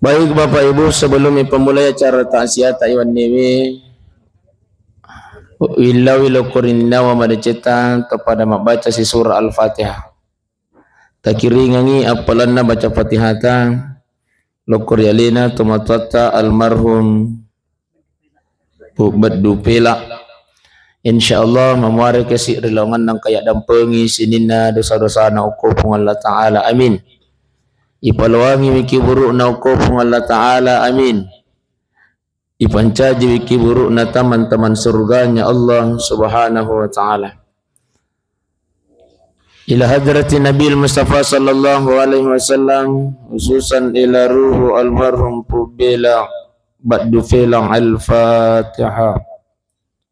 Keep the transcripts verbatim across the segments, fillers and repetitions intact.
Baik, Bapak Ibu, sebelum ipamulai acara ta'ziah ta iwenniwi, willawi lokko rinnawa madecetta to pada mabbaca si surah Al-Fatihah. Takiringangi appalanna baca Fatihata lokko ri alena tomatoatta almarhum Pu Beddu Pela. Insyaallah mamuare kasi ri laonganna engka yaddampengi sininna dosa-dosana okko Puang Allah Ta'ala. Amin. Ipaloangi wiki burukna okko Puang Allah Ta'ala. Amin. Ipancaji wiki burukna taman-taman surganya Allah Subhanahu wa Ta'ala. Ila hadrati Nabil Mustafa sallallahu alaihi wasallam, khususan ila ruhu almarhum Pu Bela Baddu Felang. Al-Fatihah.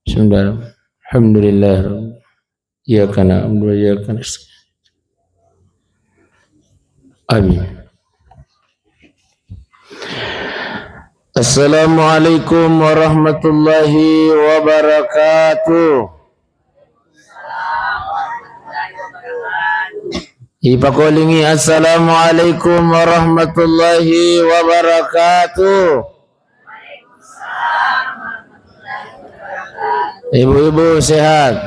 Bismillah. Alhamdulillah. Iyyaka na'budu wa iyyaka nasta'in. Amin. Assalamualaikum warahmatullahi wabarakatuh. Ipakolingi, assalamualaikum warahmatullahi wabarakatuh. Ibu-ibu sehat?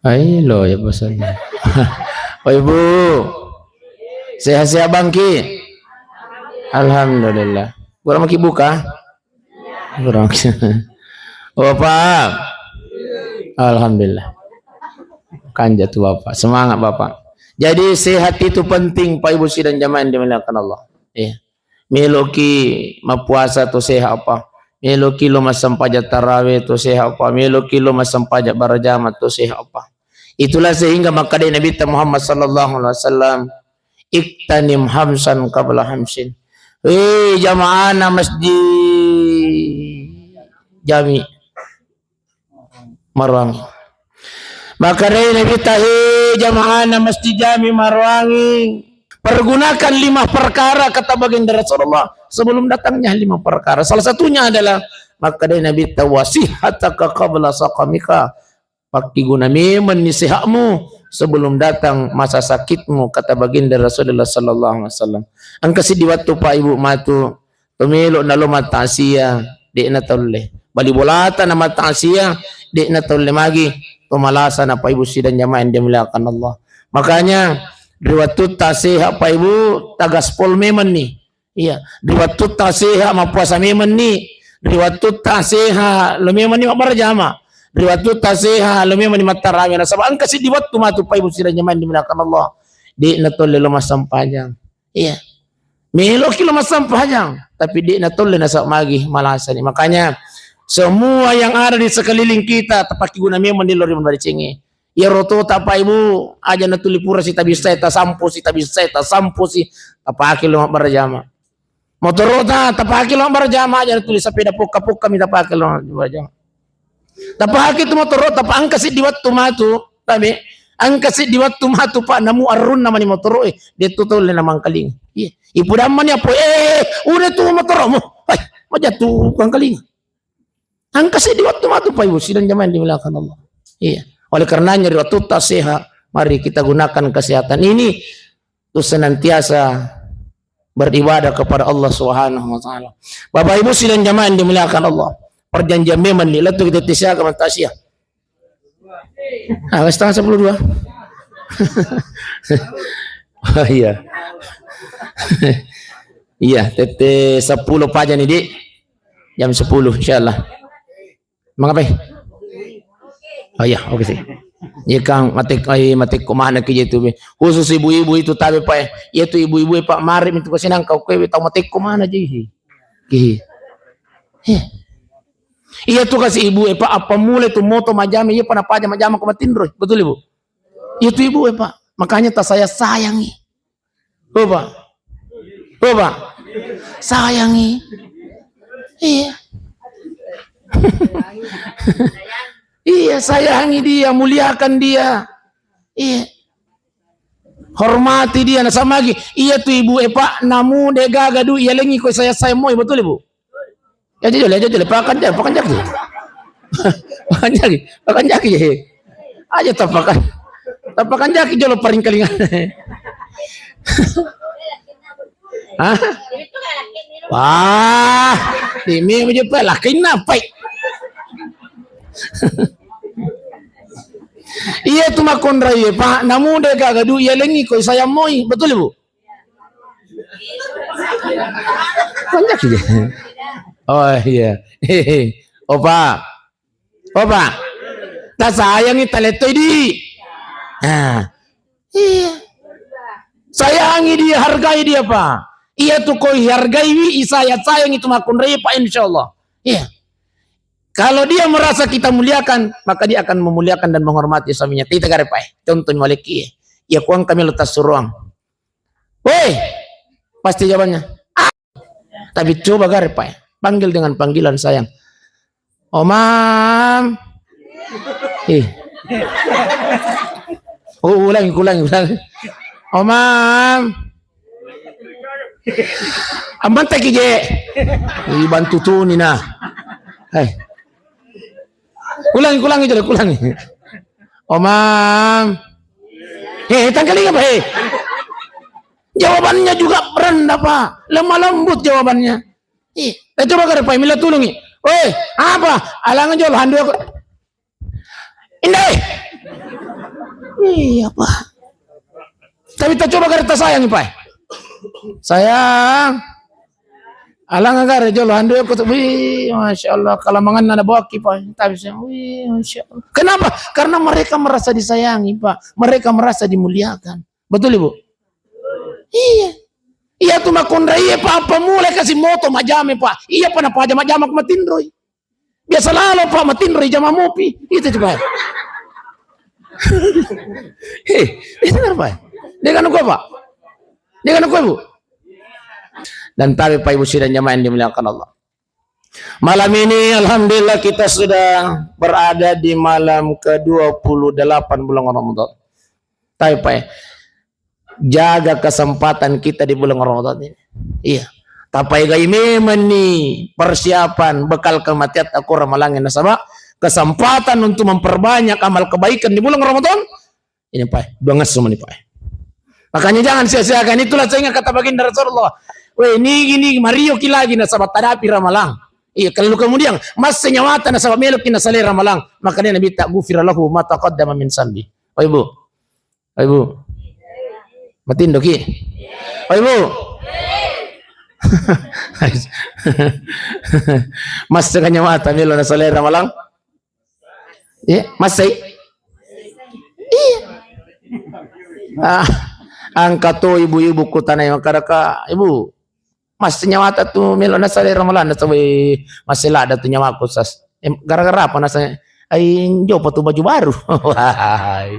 Ai, lo ya pesannya. Oh, Ibu. Sehat-sehat bangki? Alhamdulillah. Kurang maki buka? Kurang. Oh, Bapak. Alhamdulillah. Kanja tu Bapak. Semangat Bapak. Jadi sehat itu penting, Pak Ibu sidang jamaah yang dimuliakan Allah. Iya. Meloki mappuasa to seha apa? Meloki lo massempajang tarawe to seha apa? Meloki lo massempajang barajama to seha apa? Itulah sehingga makkadai Nabi Muhammad sallallahu alaihi wasallam, "Iktanim hamsan qabla hamsin." Hei jamaahna masjid Jami Maruangi. Makkadai Nabi ta, "He jamaahna Masjid Jami Maruangi, pergunakan lima perkara," kata baginda Rasulullah, "sebelum datangnya lima perkara." Salah satunya adalah makkadai Nabi ta, "Wasihataka qabla saqamika." Pakkiguna memenni sehatmu sebelum datang masa sakitmu, kata baginda Rasulullah sallallahu alaihi wasallam. Engka siddi wattu, Pak, Ibu, matu to melo nalo mattasia, de'na tolle. Bali bolata na mattasia, de'na tolle magi to malasa na, Pak, Ibu sidang jamaah yang dimuliakan Allah. Makanya ri wattutta seha, Pak, Ibu, tagaspol memenni. Iya, ri wattutta seha mappuasa memenni, ri wattutta seha lo memenni mabbarajama, ri wattutta seha lo memenni mattarawe. Nasaba engka siddi wattu matu, Pak, Ibu sidang jamaah yang dimuliakan Allah, de'na tolle lo massempajang. Iya. Meloki lo massempajang, tapi de'na tolle nasaba magi malasani. Makanya semua yang ada di sekeliling kita tapakkiguna memang di lori mabaricingi. Iyaro tota, Pak, Ibu, aja natuli pura sitabissai, tasampo sitabissai, tasampo si, tapake lo mabbarajama. Motorota tapake lo mabbarajama, aja natuli sepeda pokka-pokka mi tapake lo mabbarajama. Tapake tu motorota, Pak, engka siddi wattu matu, tabe, engka siddi wattu matu, Pak, namu arunna mani motoro e, de'tu tolle namangkalinga. Iya. Ipudammani apo, eh, udah tu motoromu. Hai, majatu kangkalinga. Engka siddi wattu matu, Pak, Ibu sidang jamaah yang dimuliakan Allah. Iya. Oleh karenanya ri wattutta seha, mari kita gunakan kesehatan ini untuk senantiasa beribadah kepada Allah Subhanahu wa Ta'ala. Bapak Ibu sidang jamaah yang dimuliakan Allah, perjanjian memenni, lettu kita tisiaga mattasia. Ah, setengah sepuluh dua. Oh, iya. Iya, tette sepuluh paja ni, Dik. Jam sepuluh, insyaallah. Mangapai? Oh iya, oke sih. Iya, Kang, matek-, ai, matekko mana ki je tu, be. Khusus ibu-ibu itu tabe, Pak, eh. Iya tu ibu-ibu, eh, Pak, mari mintu kasi nangka, oke, be, tau matekko mana je, hi. Ki. Hi. Iya tu kasi ibu, eh, Pak, apa mulai tu moto majama, iya, Pak, napaja majama ko matinro. Betul, Ibu? Iya tu ibu, eh, Pak. Makanya tak saya sayangi. Coba. Coba. Sayangi. Iya. Iya, sayangi dia, muliakan dia. Iya. Hormati dia, nasaba magi. Iya tu ibu, eh, Pak, namu de gaga du, iya lengi ko saya, saya moi, betul, Ibu? Ya, jajole, jajole, pakanjaki, pakanjaki. Pakanjaki, pakanjaki, ya. Aja tapakan-, tapakanjaki jolo paringkalingan. Hah? Wah, ini aja, Pak, lakkainna, Pak. Iya tu makkonrai, Pak, namu de gaga du iya lengi koi sayang moi, betul, Ibu? Banyak ya. Oh iya. Opa. Opa. Tak sayangi taletoi di. Nah. Iya. Sayangi dia, hargai dia, Pak. Iya tu koi hargai wi, isayat sayangi tu makkonrai, Pak, insyaallah. Iya. Kalau dia merasa kita muliakan, maka dia akan memuliakan dan menghormati suaminya. Kita gare, Pak. Contoh maleki. Ya kuang kami letas suruang. Woi, pasti jawabannya. Ah. Tapi coba gare, Pak. Panggil dengan panggilan sayang. Omam. Eh. Oh, ulangi, ulangi, ulangi. Omam. Amban tak je. Iban tutuni nah. Hai. Ulangi, ulangi, jelek, ulangi. Omam. Eh, tangkalinga, Pak, eh. Jawabannya juga rendah, Pak. Lemah lembut jawabannya. Ih, eh, coba gare, Pak, mila tulungi. Woi, apa? Alangan jolo handu aku. Indai. Iya, Pak. Tapi tak coba gare, tak sayangi, Pak. Sayang. Alang agare jolo handu aku tuh. Wih, masya Allah. Kalau mangan ada bawaki, Pak. Tapi saya, wih, masya Allah. Kenapa? Karena mereka merasa disayangi, Pak. Mereka merasa dimuliakan. Betul, Ibu? Iya. Iya tu makkonrai, iya, Pak, apa mulai kasih moto majame, Pak. Iya, Pak, napa aja majama aku matinroi. Biasa lalo, Pak, matinro ijama mopi. Itu coba. Hei, itu kenapa? Dia kan gua, Pak. Dia kan gua, Bu. Dan tapi, Pak, Ibu sidang jamaah yang dimuliakan Allah. Malam ini, alhamdulillah, kita sudah berada di malam kedua puluh delapan bulan Ramadan. Tapi, Pak, jaga kesempatan kita di bulan Ramadan ini. Iya. Tapaegai memang ni persiapan bekal kematian aku Ramalang, nasaba kesempatan untuk memperbanyak amal kebaikan di bulan Ramadan ini, Pak. Dua ngassu mani, Pak. Makanya jangan sia-siakan. Itulah saya ingat kata baginda Rasulullah. Weh, nigi, nigi, mario ki lagi nasaba tadapi Ramalang. Iya, kalau kemudian masa nyawata nasaba melo ki nasale Ramalang. Makanya Nabi tak gufira lahu ma taqaddama min sambi. Oh, Ibu. Oh, Ibu. Matindo ki. Oh, Ibu. Masa nyawata melo nasale Ramalang. Iya, masai? Iya. Ah, angka to ibu-ibu ku tanai makaraka, Ibu. Masai nyawata tu melo nasale Ramalang, nasaba masai lada tu nyawaku sas. Em, gara-gara apa nasale? Ai, jopa tu baju baru. Wahai.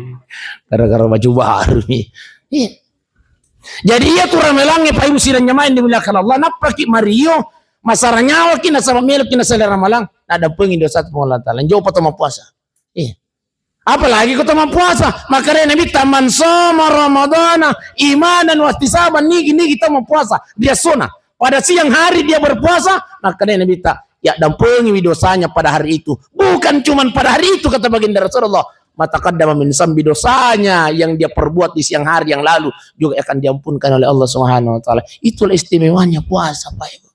Gara-gara baju baru ni. Iya. Jadi iya tu Ramalang e, Pak, Ibu sidang jamaah yang dimuliakan Allah, nappaki mario, masara nyawaki nasaba meloki nasale Ramalang, nadampengi dosa tu Allah Taala. Jopa to mappuasa. Iya. Apalagi ko to mappuasa. Makanya Nabi, "Man shoma Ramadana imanan wahtisaban," nigi-nigi to mappuasa. Dia sunnah. Pada siang hari dia berpuasa, makanya Nabi tak, ya dampengi dosanya pada hari itu. Bukan cuman pada hari itu, kata baginda Rasulullah. Ma taqaddama min zambi, dosanya yang dia perbuat di siang hari yang lalu juga akan diampunkan oleh Allah Subhanahu wa Ta'ala. Itulah istimewanya puasa, Pak Ibu.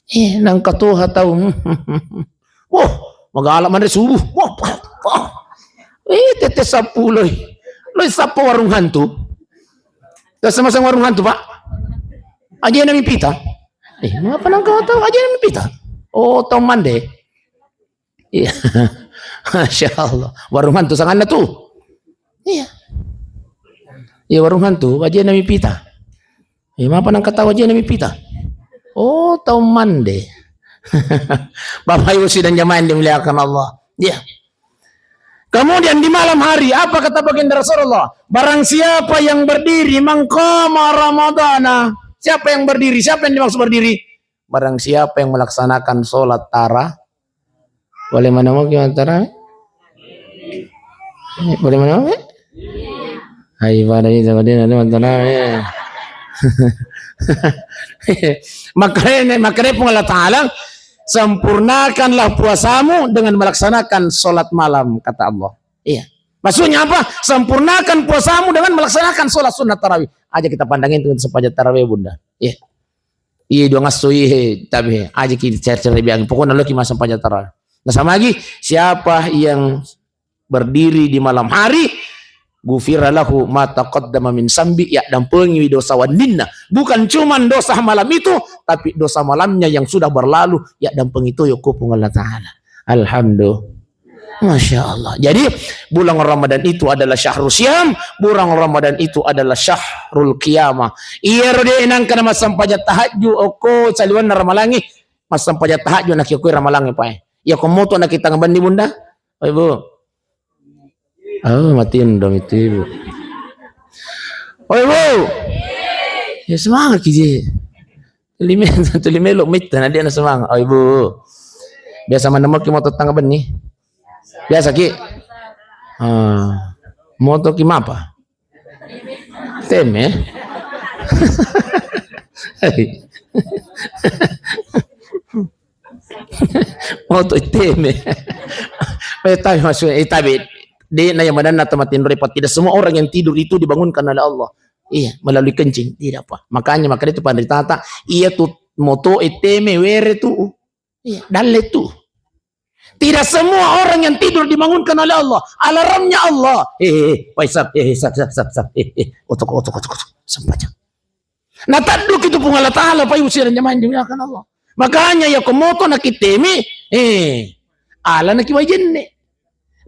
Eh, nangka toha tau. Wah, magala manre subuh. Wah, wah, wah. Eh, tette sappuloi. Loi sappa warung hantu. Terus masang warung hantu, Pak. Aja nami pita. Eh, apa nangka tau aja nami pita? Oh, tau mande. Iya. Masya Allah. Warung hantu sanganna tu. Iya. Iya, warung hantu, aja nami pita. Iya, mapa nangka tau aja nami pita? Oh, tau mande. Bapak Ibu sidang jamaah yang dimuliakan Allah. Iya. Kemudian di malam hari, apa kata baginda Rasulullah? Barang siapa yang berdiri, man qama Ramadana. Siapa yang berdiri? Siapa yang dimaksud berdiri? Barang siapa yang melaksanakan sholat tara-, boleh mana mau gimana tara-, boleh mana mau? Hai, pada itu, pada itu, pada itu. Makanya, makanya Puang Allah Ta'ala, "Sempurnakanlah puasamu dengan melaksanakan sholat malam," kata Allah. Iya. Maksudnya apa? Sempurnakan puasamu dengan melaksanakan sholat sunnah tarawih. Aja kita pandangin itu sepanjang tarawih, Bunda. Iya. Iye, dua ngasso iye, tapi aja ki cari-cari biang. Pokoknya lo ki massempajang tarawih. Nah, sama lagi, siapa yang berdiri di malam hari, gufira lahu ma taqaddama min zambi, ya dampengi dosa wenninna. Bukan cuman dosa malam itu, tapi dosa malamnya yang sudah berlalu, ya dampengi to yoko Puang Allah Ta'ala. Alhamdulillah. Masya Allah. Jadi, bulan Ramadan itu adalah syahrul siyam, bulan Ramadan itu adalah syahrul qiyamah. Iyaro de nangka na massempajang tahajud, okko saliwenna ramalangi, massempajang tahajud naki okko ramalangi pae. Iya ko moto naki tang benni bunda. Oi, Bu. Oh, matinro mi tu, Ibu. Oi, Bu. Ya, semangat ki je. Tuli me-, tuli melo mitta na dia na semangat. Oi, Bu. Biasa mana moki moto tang benni? Biasa ki? Ah, moto ki mapa? Teme. Moto teme. Eh, tapi maksudnya, eh, tapi de na yang madanna tempat tidur, Pak. Tidak semua orang yang tidur itu dibangunkan oleh Allah. Iya, melalui kencing. Tidak apa. Makanya, makanya itu panritata, iya tu moto e teme were tu. Iya, dalle tu. Tidak semua orang yang tidur dibangunkan oleh Allah. Alarmnya Allah. Eh, eh, eh, Pak Isab, eh, eh, Isab, Isab, Isab, Isab, eh, eh, otok, otok, otok, otok, sempajang. Nah, tadduki tu Puang Allah Ta'ala, Pak Ibu sidang jamaah yang dimuliakan Allah. Makanya, ya, ko moto na kitemi, eh, ala na kiwai jenne.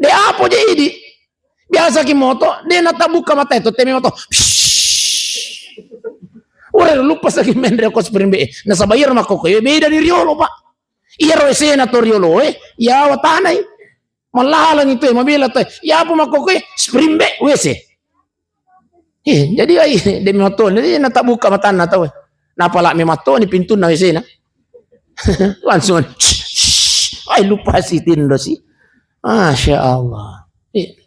De apa jadi? Biasa ki moto, de na tabuka mata itu, temi moto. Psh. Ure lupa saki menre ko spring be. Nasaba iyaro makkokkoe beda ni riolo, Pak. Iyaro W C na to riolo e, yawa tanai. Mallalang itu e, mabela to e. Ya apa makkokkoe spring be W C. Eh, jadi ai, demi matto ni, na tabuka matanna tau e. Napala mi matto ni pintunna W C na. Langsung, ai lupa si tinro si. Masya Allah. Iya.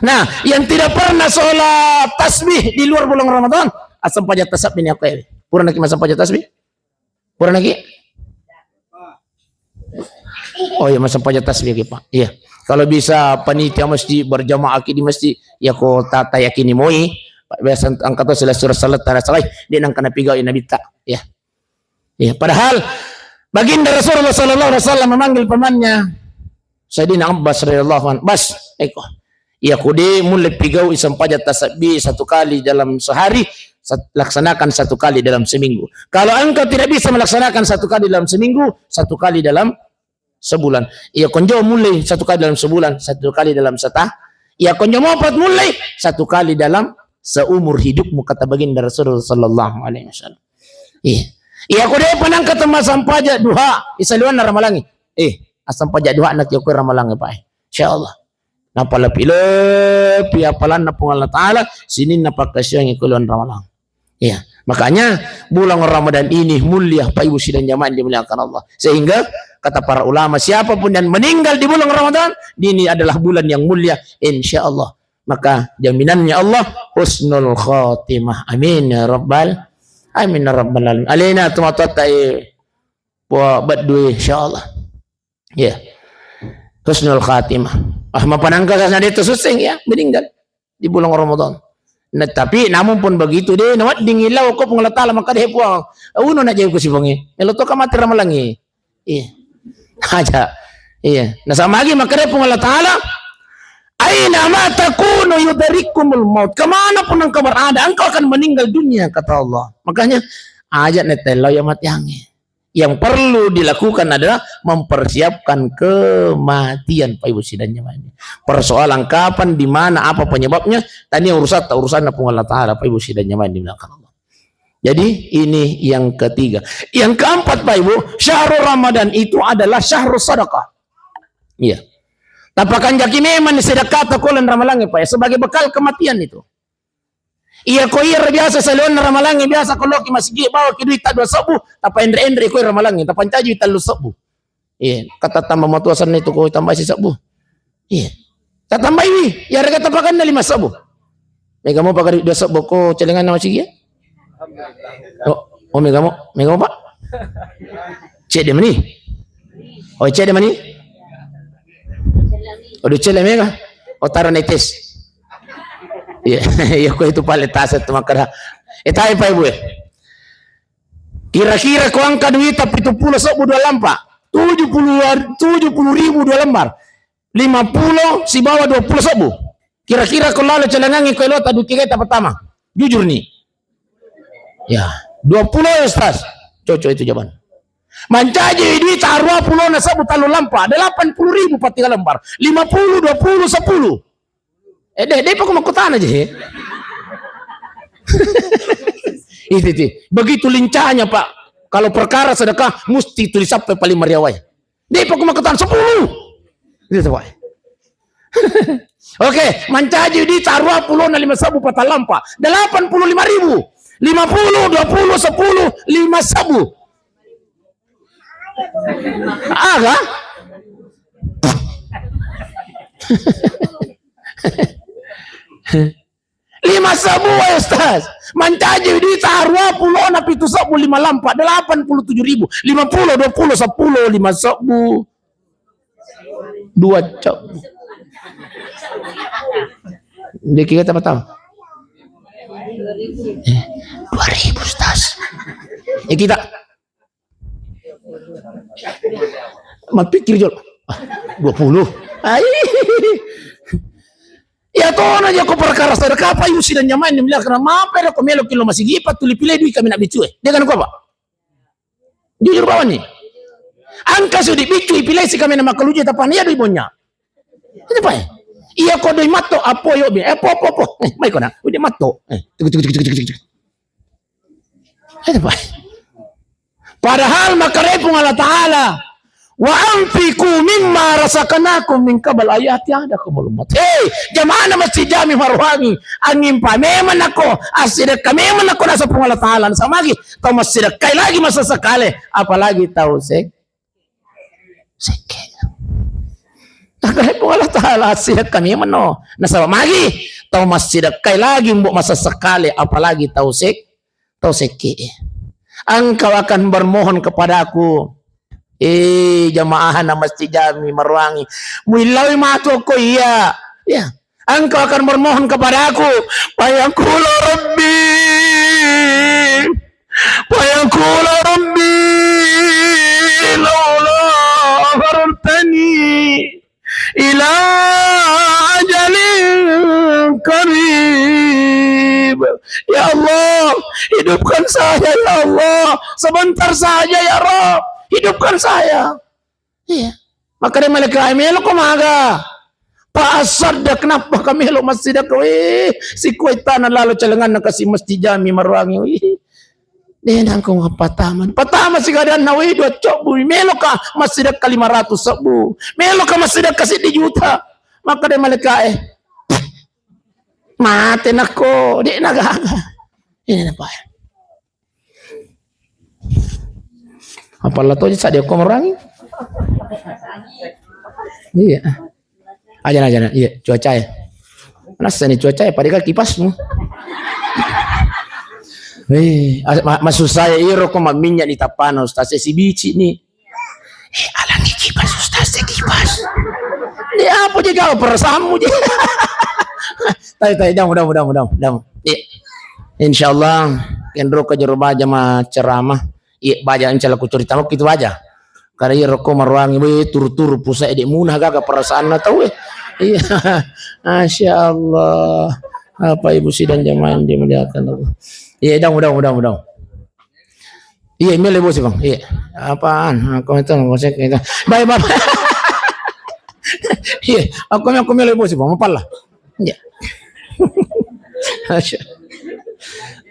Nah, yang tidak pernah sholat tasbih di luar bulan Ramadan, asam pajak tasbih ini aku ya. Pura naki masam pajak tasbih? Pura naki? Oh iya, masam pajak tasbih ki, Pak. Iya. Kalau bisa panitia masjid berjamaah ki di masjid, ya ko tata yakini moi, biasa angkat tu sila surah salat tara salai, dia nang kena piga ina bita. Ya. Ya, padahal Baginda Rasulullah sallallahu alaihi wasallam memanggil pamannya Sayyidina Abbas radhiyallahu anhu, "Bas, eko, iya ko de mulle pigau isam pajak tasbih satu kali dalam sehari, sat-, laksanakan satu kali dalam seminggu. Kalau engkau tidak bisa melaksanakan satu kali dalam seminggu, satu kali dalam sebulan. Iya konjo mulle satu kali dalam sebulan, satu kali dalam seta-, iya konjo mopat mulle satu kali dalam seumur hidupmu," kata Baginda Rasulullah sallallahu alaihi wasallam. Iya. Iya ko de panangka temma sampaja duha, isaliwanna ramalangi. Eh, asam pajak duha na kio ko ramalangi, Pak. Insyaallah. Napalepi-lepi apalanna Puang Allah Ta'ala, sininna pakkasiwiangngi ko lon ramalang. Iya. Makanya bulan Ramadan ini mulia, Pak Ibu sidang jamaah yang dimuliakan Allah. Sehingga kata para ulama, siapapun yang meninggal di bulan Ramadan, ini adalah bulan yang mulia, insya Allah. Maka jaminannya Allah, husnul khatimah. Amin ya rabbal, amin ya rabbal alamin. Alena tu matotta e, po baddu, insya Allah. Ya. Husnul khatimah. Ah, mapanangka sana dia tersuseng ya, meninggal di bulan Ramadan. Nah, tapi namun pun begitu de, nawadding ilau ko Puang Allah Ta'ala, maka de Puang. Uno na jauh ko si Puang e. Melo to ka mati ramalangi. Iya. Aja. Iya. Nah, sama lagi maka de Puang Allah Ta'ala, "Aina ma takunu yudrikumul maut." Kemana pun engkau berada, engkau akan meninggal dunia, kata Allah. Makanya, aja netello ya mati ange. Yang perlu dilakukan adalah mempersiapkan kematian, Pak Ibu sidang jamaah ini. Persoalan kapan, di mana, apa penyebabnya, tania urusan, tak urusan Puang Allah Ta'ala, Pak Ibu sidang jamaah yang dimuliakan Allah. Jadi ini yang ketiga. Yang keempat, Pak Ibu, syahrul Ramadan itu adalah syahrul sadaqah. Iya. Tapakanjaki memang sedekah ta ko lon ramalangi, Pak, ya, sebagai bekal kematian itu. Iya ko iya biasa saliwanna ramalangi, biasa ko loki masigi bawa ki duit ta dua sebbu, tapaenre-enre ko ramalangi, tapancaji tallu sebbu. Iya, kata tambah matua senna itu ko tambah si sebbu. Iya. Tatambaiwi, ya harga tapakanna lima sebbu. Mega mo pagari dua sebbu ko celenganna masigi ya? Oh, oh, mega mo, mega mo, Pak? Cedde mani? Oh, cedde mani? Aduh, cedde mega. Oh, taro netes. Iya, iya, ko itu pale tasa tu makara. Eh, tai, Pak Ibu, eh. Kira-kira ko engka duita pitu pulo sebbu dua lampa, tujuh puluh, tujuh puluh ribu dua lembar, lima pulo sibawa dua pulo sebbu. Kira-kira ko lalo celengangngi ko elota duki gaita pertama. Jujur ni. Ya, dua pulo ya, Ustaz. Cocok itu jawaban. Mancaji duita arua pulo na sebbu tallu lampa, delapan puluh ribu pa tiga lembar. Lima pulo, dua pulo, sepuluh. Eh, deh, deh, pokok makkutana je. Itu, itu. Begitu lincahnya, Pak. Kalau perkara sedekah, mesti tulis apa paling meriawai. Deh, pokok makkutana sepuluh. Itu, Pak. Oke, mancaji duita arua pulo na lima sebbu pa tallu lampa. Delapan puluh lima ribu. Lima pulo, dua pulo, sepuluh, lima sebbu. Aga? Lima sebbu, wahai Ustaz. Mancaji duita arua pulo na pitu sebbu lima lampa, delapan puluh tujuh ribu. Lima pulo, dua pulo, sepuluh, lima sebbu. Dua sebbu. Dia kira apa tahu? Eh, dua ribu, Ustaz. Ya kita. Mappikir jolo. Ah, dua puluh. Ai. Ya tona jako perkara sedekah apa yusi dan jamain ni melihat karena mape ko melo kilo masigi pa tuli pile dui kami nak bicue. Dia kan apa? Jujur bawa ni. Angka sudi bicui pile si kami na makaluje tapana ya dui bonya. Itu pa. Iya ko dui matto apo yo bi. Eh, po, po, po. Eh, mai ko na. Udah matto. Eh, tuk, tuk, tuk. Itu pa. Padahal makkeda Puang Allah Ta'ala, "Wa anfiqu mimma razaqnakum min qabl an ya'tiyahadakumul maut." Hei, jamaah Masjid Jami Maruangi, angimpa memang nako, assidekka memang nako nasaba Puang Allah Ta'ala. Nasaba magi tau massidekkai lagi masesekale, apalagi tau se-, sekke. Makkeda Puang Allah Ta'ala, assidekka memang no. Nasaba magi tau massidekkai lagi mbok masesekale, apalagi tau sek-, tau sekke'e. Engkau akan bermohon kepadaku. Eh, jamaah na Masjid Jami Maruangi. Muillawi matu ko iya. Ya. Engkau akan bermohon kepadaku. Fayaqulu rabbi. Fayaqulu rabbi. Laula akhartani ila ajalin qarib. Ya Allah, hidupkan saya, ya Allah. Sebentar saja, ya Rabb. Hidupkan saya. Iya. Makkeda malaika, "Melo ko maga?" "Fa asaddaq." Kenapa kami lo massidekka? Wih, sikuai tanah lalu celengan na kasi Masjid Jami Maruangi. Wih. De nangko mappatama. Patama sigadanna, wei, dua cobbu. Meloka massidekka lima ratus sebbu. Meloka massidekka siddi juta. Makkeda malaikae, mate nakko, de nagaga. Ini napa? Apalla toji sa dia ko merangi. Iya. Aja, aja, iya, cuaca ya. Nasa ni cuaca ya, padahal kipasmu. Eh, as-, ma-, masusah ya, iro ko mamminyak ni tapana, Ustaz, saya si bicik ni. Eh, alangi kipas, Ustaz, saya kipas. Dia apa je kau, perasaanmu je. Tai, tai, damu, damu, damu, damu, damu. Iya. Insyaallah, kendro ke jero baja ma ceramah. Iya, baja insya Allah ku cerita mau itu baja. Kada iya rokko maruangi, we, turu-turu pusa de muna gaga perasaanna tau, eh. Iya. Masya Allah. Apa ibu sidang jamaah yang dimuliakan Allah. Iya, dong, dong, dong, dong. Iya, mele bosi, Bang. Iya. Apaan? Aku itu, aku cek itu. Baik, Bapak. Iya, aku, aku mele bosi, Bang. Apa lah? Iya. Masya.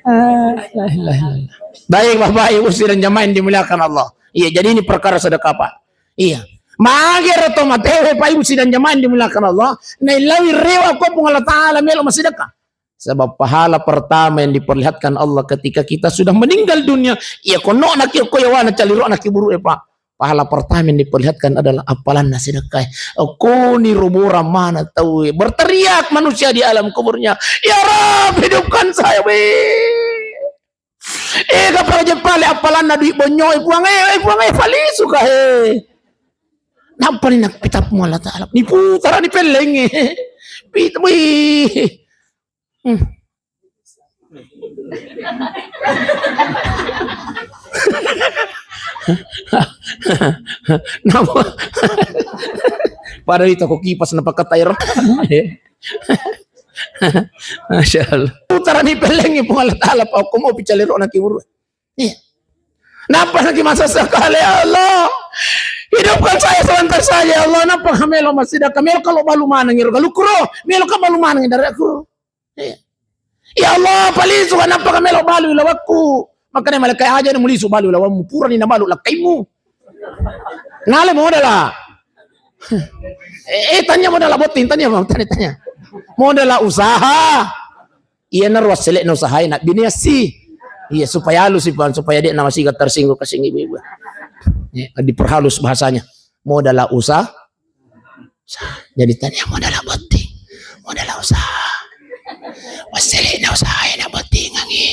Ah, la ilaha illallah. Baik, Bapak Ibu sidang jamaah yang dimuliakan Allah. Iya, jadi ini perkara sedekah, Pak. Iya. Magero to matewe, Pak Ibu sidang jamaah yang dimuliakan Allah. Nailawi rewa ko Puang Allah Ta'ala melo masedekah. Sebab pahala pertama yang diperlihatkan Allah ketika kita sudah meninggal dunia, iya kono naki ko yawana caliro naki buru e, Pak. Pahala pertama yang diperlihatkan adalah appalanna sedekah. Koni roborang mana tau, berteriak manusia di alam kuburnya, "Ya Rabb, hidupkan saya, weh." Eh, kapang je pale appalanna duit bonyo, eh, Puang, eh, eh, Puang, eh, falisu ka, eh. Nampa ni nak pita Puang Allah Ta'ala. Ni putara ni pelleng, eh. Pita, wih. Hmm. Namo. Pada itu ko kipas napakatairo. Masya Allah. Putarani pellengi Puang Allah Ta'ala, pa okko mau picalero na kiwuru. Iya. Nappa lagi masa sekali, "Ya Allah, hidupkan saya sebentar saja, ya Allah." Nappa kamelo masih dah kamelo kalau balu manang iro galukuro, melo ka balu manang dari aku. Iya. "Ya Allah, palisu ka nappa kamelo balu ilawakku." Makanya malaikat aja ni mulisu balu ilawammu, purani na balu lakkaimu. Nale modala. Eh, eh, tanya modala botting, tanya, tanya, tanya. Modala usaha. Iyanaro wassele'na usahae nabbinea si. Iya, supaya halus, Pak, supaya de'na masiga tersinggung kasing ibu-ibu. Ya, diperhalus bahasanya. Modala usaha. Jadi tanya modala botting. Modala usaha. Wassele'na usahae nabottingangi.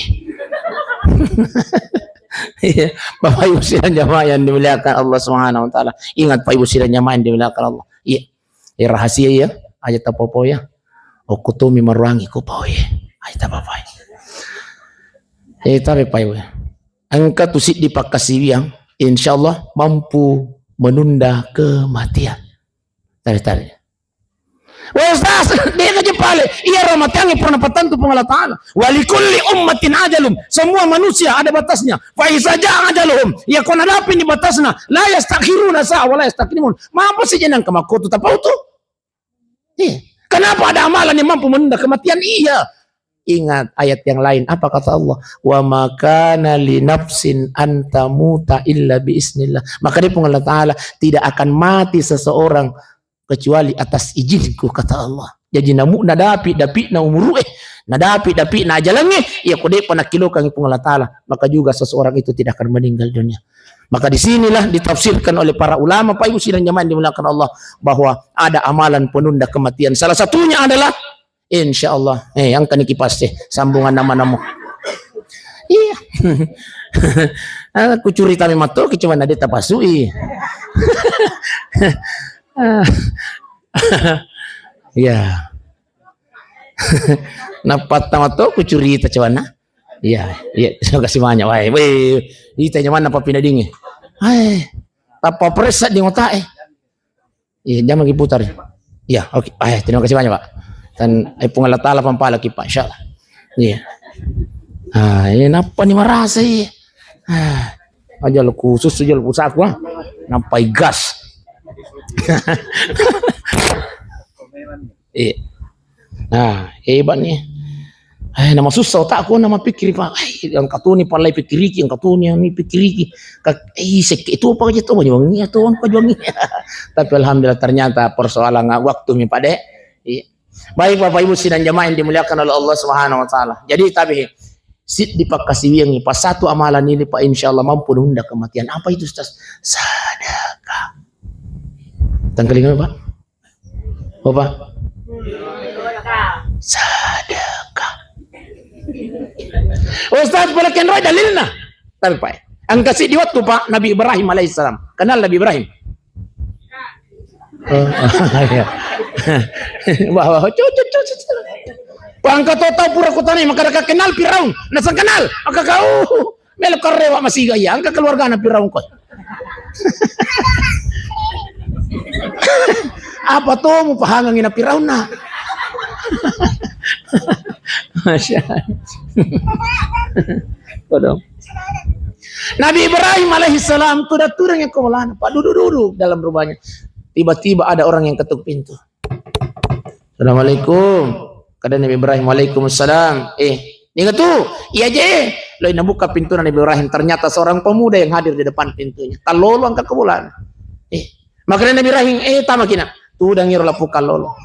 Iya, Bapak Ibu sidang jamaah yang dimuliakan Allah Subhanahu wa Ta'ala. Ingat, Pak Ibu sidang jamaah yang dimuliakan Allah. Iya. Eh, rahasia iya, aja tapopoi ya. Okko tomi maruangi ko pao iya. Aja tapopoi. Eh, tapi Pak Ibu. Engka tu siddi pakkasiwiang, insya Allah mampu menunda kematian. Tarik-tarik. Wah, Ustaz, dia aja pale. Iya, ramatangi pernah patantu Puang Allah Ta'ala. Wa likulli ummatin ajalum. Semua manusia ada batasnya. Fa iza jaa ajaluhum. Ya, kona dapi ni batasna. La yastakhiruna sa'a wa la yastaqdimun. Mampu si jenang kemakotu tapautu. Iya. Kenapa ada amalan yang mampu menunda kematian? Iya. Ingat ayat yang lain. Apa kata Allah? "Wa ma kana li nafsin an tamuta illa bi iznillah." Maka dia Puang Allah Ta'ala, "Tidak akan mati seseorang kecuali atas izinku," kata Allah. Jadi namu nadapi-dapi na umuru eh, nadapi-dapi na ajalangi, iya ko depa nakilokangi Puang Allah Ta'ala, maka juga seseorang itu tidak akan meninggal dunia. Maka di sinilah ditafsirkan oleh para ulama, Pak Ibu sidang jamaah yang dimuliakan Allah, bahwa ada amalan penunda kematian. Salah satunya adalah, insya Allah, eh, yang kani kipas eh, sambungan nama-nama. Iya. Ah, kucurita memang tuh, cuma nade tapasui. Ah. Iya. Nappa tama to kucurita cuana. Iya, iya, terima kasih banyak. Wah, weh, ita nyaman apa pinadingi? Hai, tappa peresa di otak eh. Iya, jangan lagi putar. Iya, oke. Ah, terima kasih banyak, Pak. Dan eh, Puang Allah Ta'ala pampalaki, Pak, insya Allah. Iya. Ah, ini napa nih marasa iya? Ah, aja lu khusus aja lu usahaku ah. Napa gas? Iya. Nah, hebat nih. Eh, nama susah otakku nama pikir, Pak. Eh, yang katuni palai pikiriki, yang katuni yang pikiriki. Kak, eh, sek itu apa aja tuh banyak wangi atau apa wangi. Tapi alhamdulillah ternyata persoalan waktu mi, Pak, deh. Iya. Baik, Bapak Ibu sidang jamaah yang dimuliakan oleh Allah Subhanahu wa Ta'ala. Jadi tapi siddi pakkasiwiangi, pas satu amalan ini, Pak, insya Allah mampu nunda kematian. Apa itu, Ustaz? Sedekah. Tangkalinga, Pak? Apa? Sedekah. Ustaz, boleh kenroi dalilna? Tapi, Pak, engka siddi waktu, Pak, Nabi Ibrahim alaihissalam. Kenal Nabi Ibrahim? Oh, iya. Wah, wah, cu, cu, cu, cu, cu. Pangka to tau pura kutani, maka kenal Firaun. Nasang kenal, maka kau melo karewa masiga iya, engka keluargana Firaun koi. Apa to mu pahangangi na Firaun na? Masya Allah. Kodong. Nabi Ibrahim alaihissalam tuda-tudang yang kemalana, Pak, duduk-duduk dalam rumahnya. Tiba-tiba ada orang yang ketuk pintu. "Assalamualaikum." Kata Nabi Ibrahim, "Waalaikumsalam." "Eh, niga tu?" "Iya je." Lalu nabuka pintu Nabi Ibrahim, ternyata seorang pemuda yang hadir di depan pintunya. Talolo angka kebulan. Eh, maka Nabi Ibrahim, "Eh, tama kina." Tudang iro lapu kalolo.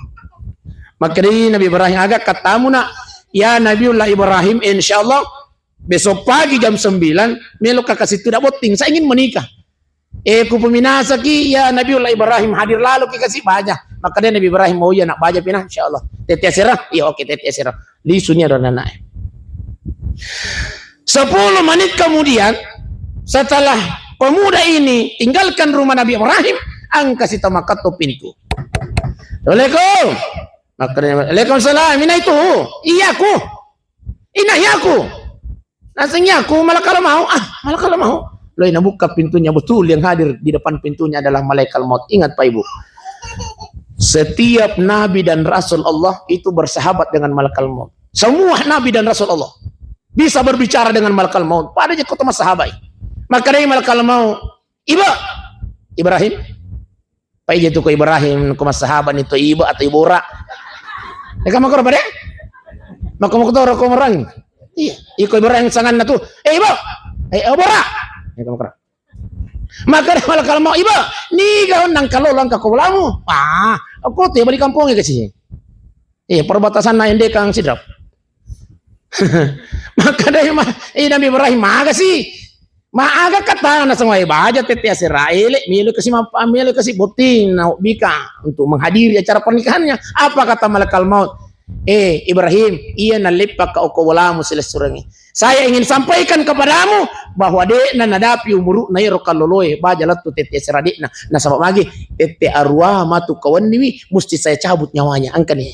Maka Nabi Ibrahim, "Aga katamu nak?" "Ya Nabiullah Ibrahim, insya Allah besok pagi jam sembilan, melo kakasi tuda botting, saya ingin menikah." "Eh, ku peminasaki, ya Nabiullah Ibrahim, hadir lalo ki kasi baja." Maka dia Nabi Ibrahim, "Oh iya nak, baja pina, insya Allah." "Tete asera?" "Iya, oke, tete asera." Lisuni ada anak. Sepuluh menit kemudian, setelah pemuda ini tinggalkan rumah Nabi Ibrahim, angka si tamakat to pintu. "Assalamualaikum." Maka dia, "Waalaikumsalam, mina itu?" "Iya, aku." Inai aku. Nasengi aku, malakal mau. Ah, malakal mau. Loi, nabuka pintunya, betul yang hadir di depan pintunya adalah malaikat maut. Ingat, Pak Ibu. Setiap nabi dan rasul Allah itu bersahabat dengan malakal maut. Semua nabi dan rasul Allah bisa berbicara dengan malakal maut. Pada je kota sahabat. Maka dari malakal maut, "Ibu, Ibrahim." Pai je tu ko Ibrahim, ko massahabat ni to Ibu atau Ibora. Eka makoro pada? Mako mako toro ko merang. Iya, iko Ibrahim sanganna tu. "Eh, Ibu." "Eh, Ibora." Eka makoro. Maka dia malakal mau, "Ibu, niga onnang kalo langka ko bolamu?" "Ah, aku tu bali kampung ke sini." Iya, perbatasan Nain Dekang Sidrap. Maka dari ma, eh, Nabi Ibrahim, "Maga si? Maaga katana sangwae baja tette asera ele, melo kasi mapa, melo kasi botting na bika untuk menghadiri acara pernikahannya." Apa kata malakal maut? "Eh, Ibrahim, iya naleppa ka oko bolamu silessurengi. Saya ingin sampaikan kepadamu bahwa de'na nadapi umuruna ero kalloloe baja lettu tette asera de'na. Nasaba magi tette arua matu kawenniwi, musti saya cabut nyawanya." Angkani.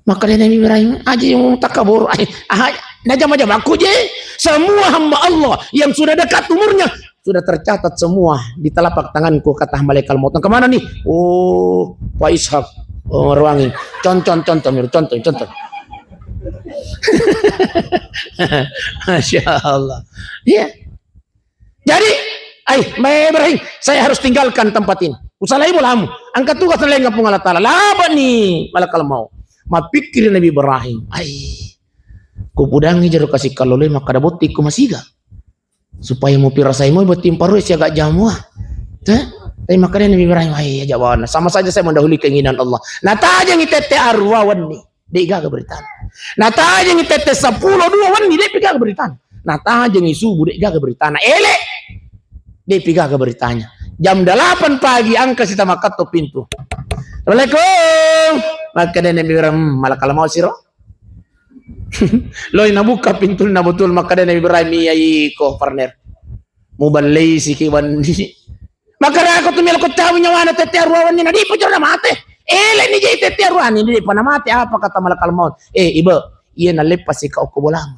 Maka dia Nabi Ibrahim, "Aja yang takabur." Ai, ah, najama-jamaku je. Semua hamba Allah yang sudah dekat umurnya sudah tercatat semua di telapak tanganku, kata malaikat maut. Yang kemana nih? Oh, Pak Ishak. Oh, Marwangi. Contoh, contoh, Mir, contoh, contoh. Masya Allah. Iya. Jadi, "Ai, Mbak Ibrahim, saya harus tinggalkan tempat ini. Usalai bolamu. Angkat tugas lain kampung Allah Ta'ala." Laba ni malakal maut. Mapikkiri Nabi Ibrahim. "Ai, kupudangi jero kasi kalloloe makkada botting ko masiga. Supaya mupirasai moi botting parue siaga jamua." Teh? Tapi makkada Nabi Ibrahim, "Ai, aja bawana. Sama saja saya mendahului keinginan Allah." Natajengi tette arua wenni. De' gaga beritana. Natajengi tette seppulo dua wenni, de'pi gaga beritana. Natajengi subuh, de' gaga beritana. Ele, de'pi gaga beritanya. Jam delapan pagi, angka sita makkatto pintu. "Assalamualaikum." Makkeda Nabi Ibrahim, "Hmm, malakal maut siro." Loi nabuka pintunna, betul makkeda Nabi Ibrahim, "Iya iko, partner. Muballei siki wenni." Makkeda, "Ko tu melo ko cabu nyawana tette arua wenni, na de'pa jolo namate. Ele ni je tette arua ni, de'pa namate." Apa kata malakal maut? "Eh, Ibu, iya naleppa sika oko bolamu.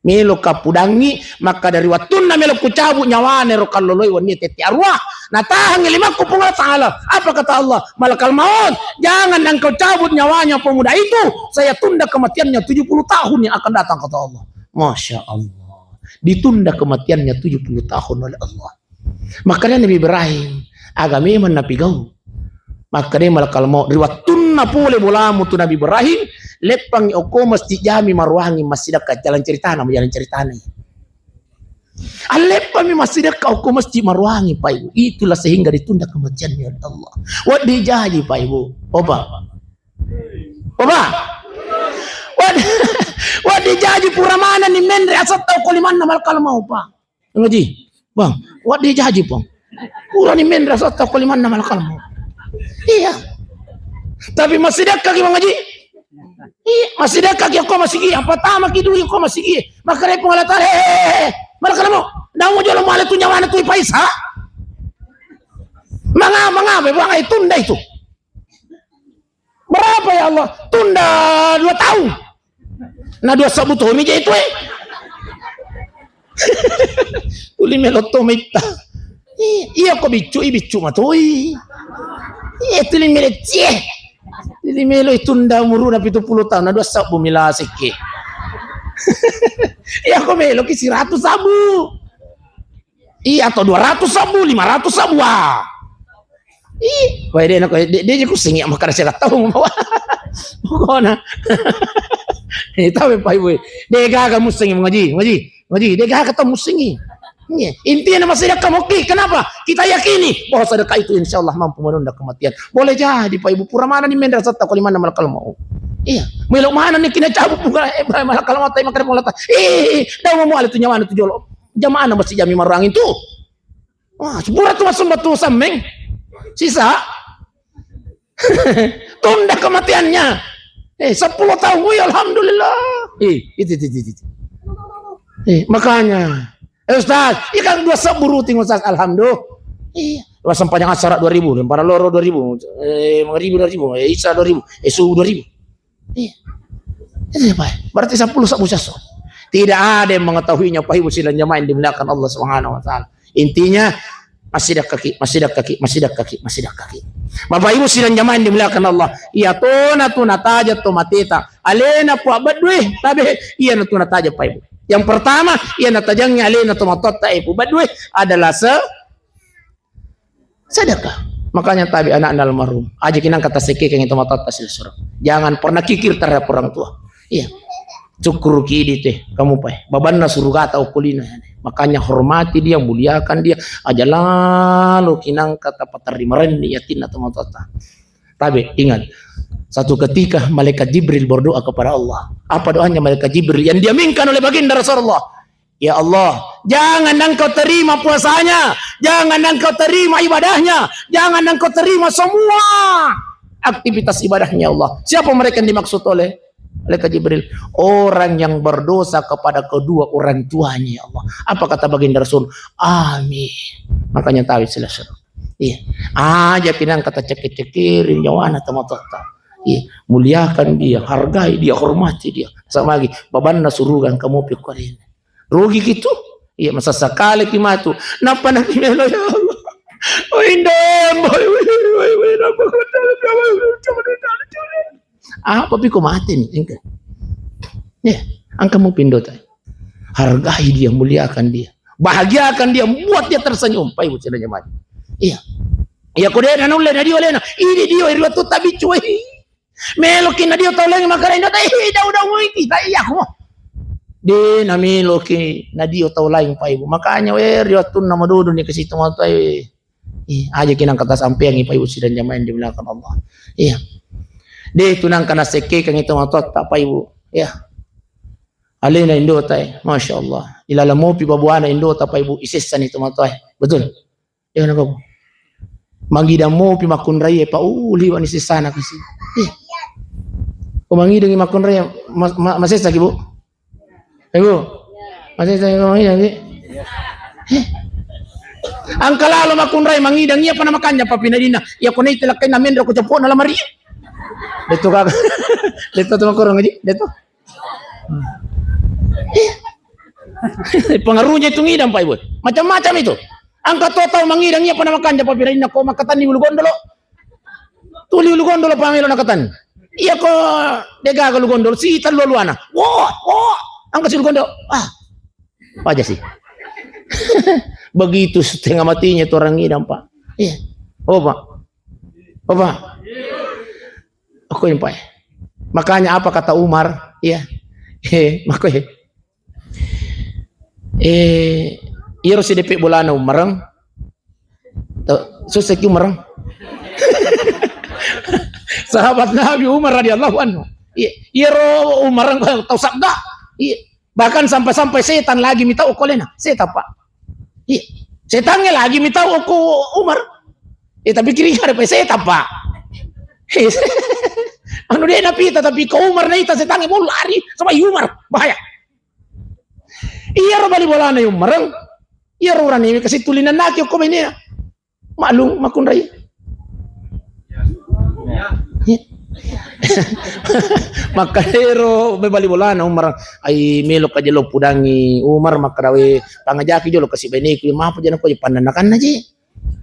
Melo ka pudangi, makkada ri wattunna melo kucabu nyawana ero kalloloe wenni tette arua. Natahangi limakku Puang Allah Ta'ala." Apa kata Allah? "Malakal maut, jangan engkau cabut nyawanya pemuda itu. Saya tunda kematiannya tujuh puluh tahun yang akan datang," kata Allah. Masya Allah. Ditunda kematiannya tujuh puluh tahun oleh Allah. Makkeda Nabi Ibrahim, "Aga memang napigau?" Makkeda malakal maut, "Ri wattunna pole bolamu tu Nabi Ibrahim, leppangi okko Masjid Jami Marwangi, massidekka jalan ceritana, jalan ceritana. Aleppami massidekka okko Masjid Marwangi, Pak Ibu. Itulah sehingga ditunda kematiannya oleh Allah." Wedding jaji, Pak Ibu. Opa. Opa. Wedding, wedding jaji pura manenni menre asetta okko limanna malakal maut, Pak. Ngaji, Bang, wedding jaji, Bang. Purani menre asetta okko limanna malakal maut. Iya. Tapi massidekka ki, Bang Haji? Iya, massidekka ki okko masigi, apa tama ki dui okko masigi. Makkeda Puang Allah Ta'ala, "He, he, he, he, malakal maut. Naung jolo muale tu nyawana tu Paisa?" Manga, manga, Bang, ai tunda itu. "Berapa ya Allah?" "Tunda dua tahun." "Na dua sebbu tomi je itu, eh." Tuli melo to metta. I-, iya ko biccu, i biccu matoi. Iya, tuli melo cie. Tuli melo itunda umuruna pitu puluh tahun, na dua sebbu mila sekke. Iya ko melo ki siratu sebbu. Iya, atau dua ratus sebbu, lima ratus sebbu, wah. Ih, wae de' nako, de', de' je kusingi makkeda siaga tau. Pokokna. Eh, tau, Pak Ibu. De' gaga musingi ngaji, ngaji, ngaji. De' gaga tau musingi. Iya. Intinya masih ada kamu ki. Kenapa? Kita yakini bahwa sedekah itu insya Allah mampu menunda kematian. Boleh jadi, Pak Ibu, pura manenni menre asetta okko limanna malakal maut. Iya. Melo manenni kina cabut buka, eh, malakal maut, tapi makkeda malakal. Eh, eh, eh, dau mau muale tu nyawana tu jolo. Jamaahna Masjid Jami Marwangi tu. Wah, sepura tu masuk batu sameng. Sisa. Tunda kematiannya. Eh, sepuluh tahun. Wih, alhamdulillah. Eh, itu, itu, itu, itu. Eh, makanya. Eh, Ustaz, iya kan dua sebbu ruting, Ustaz. Alhamdulillah. Iya. Dua sembahyang asar dua ribu, para loro dua ribu, eh, maghrib dua ribu, eh, isya dua ribu, eh, subuh dua ribu. Iya. Itu siapa? Berarti sepuluh sabu sesso. Tidak ada yang mengetahuinya, Pak Ibu sidang jamaah yang dimuliakan Allah Subhanahu wa Ta'ala. Intinya, masih dakaki, masih dakaki, masih dakaki, masih dakaki. Bapak Ibu sidang jamaah yang dimuliakan Allah, iya tona tu nataja to mateta. Alena Puang Beddue, tabe, iya na tu nataja, Pak Ibu. Yang pertama, iya natajangi alena to matotta, eh, Puang Beddue adalah se-, sedekah. Makanya tabe anakna almarhum. Aja kinang kata sekekeng itu matotta sila surga. Jangan pernah kikir terhadap orang tua. Iya. Cukkuruki idi teh, kamu pae. Babanna surugata okkolina. Makanya hormati dia, muliakan dia. Aja lalo kinang kata paterri marenni yatinna to matotta. Tabe, ingat. Satu ketika malaikat Jibril berdoa kepada Allah. Apa doanya malaikat Jibril yang diaminkan oleh baginda Rasulullah? Ya Allah, jangan Engkau terima puasanya, jangan Engkau terima ibadahnya, jangan Engkau terima semua aktivitas ibadahnya, ya Allah. Siapa mereka yang dimaksud oleh malaikat Jibril? Orang yang berdosa kepada kedua orang tuanya, ya Allah. Apa kata baginda Rasul? Amin. Makanya tahu istilah seru. Iya. Aja kinang kata cekir-cekirin nyawana to matotta. Iya. Muliakan dia, hargai dia, hormati dia. Sama lagi, babanna suruga engka mopi okkolena. Rugi kitu? Iya, masa sekali ki matu. Napa nabi melo, ya Allah? Oh, Indo, boy, boy, boy, boy, napa kau tahu, coba, coba, coba, coba. Apa piko mate ni? Engka. Ya, engka mopi Indo tai. Hargai dia, muliakan dia. Bahagiakan dia, buat dia tersenyum. Pak Ibu sidang jamaah. Iya. Iya, ko de nanulle na dio lena. Ini dio iri wattu tabiccu, eh. Meloki na dio tau laing makkeda Indo tai, eh, dau-dau muiki, tai iya ko. De na meloki na dio tau laing, Pak Ibu. Makanya, eh, ri wattunna madodo ni ke situ matu, eh. Iya, aja kinang kata sampeang, Pak Ibu sidang jamaah yang dimuliakan Allah. Iya. De tu nangka nasekkekeng itu matotta, Pak Ibu. Iya. Alena Indo tai, Masya Allah. Ilala mopi babuana Indo ta, Pak Ibu, isessani to matoa. Betul? Iya, nako. Mangidang mopi makkunrai, Pak, uh, liwani sessana kasi. Iya. Ko mangidangi makkunrai, ma-, ma-, masessa ki, Bu? Eh, Bu? Masessa ki, mangidang ki? Eh. Engka lalo makkunrai mangidang, iya pa na makanja pa pinadinna. Iya ko nai telakkainna menro ko cepokna lamari. Deto kaka. Deto tu makurang aja, deto. Pengaruhnya itu ngidang, Pak Ibu. Macam-macam itu. Engka to tau mangidang, iya pa na makanja pa pinadinna ko makkatanni ulu gondolo. Tuli ulu gondolo pa melo nakatan. Iya ko degaga ulu gondolo, si tellu aluana. Wo, wo. Engka si ulu gondolo. Ah. Apa aja sih? Begitu setengah matinya itu orang ngidang, Pak. Iya. Oh, Pak. Oh, Pak. Aku ini, Pak. Makanya apa kata Umar? Iya. Eh, mako, eh. Eh, iyaro sidepe bolana Umar. Tau, susah ki Umar. Sahabat Nabi Umar radhiyallahu anhu. Iya, iyaro Umar tau sagga. Iya. Bahkan sampai-sampai setan lagi mitau okko alena. Setan, Pak. Iya. Setangnge lagi mitau okko Umar. Eh, tapi kiri ada, Pak, setan, Pak. Anu de napita, tapi ko Umar naita setangnge mau lari sama Umar. Bahaya. Iyaro bali bolana Umar. Iyaro urane kasi tuli nannaki okko bainena. Maklum, makkunrai. Makkedaro mebali bolana Umar, ai melo ka jolo pudangi Umar, makkeda we pangajaki jolo kasi baineku, mapa jana ko pannannakanna ji.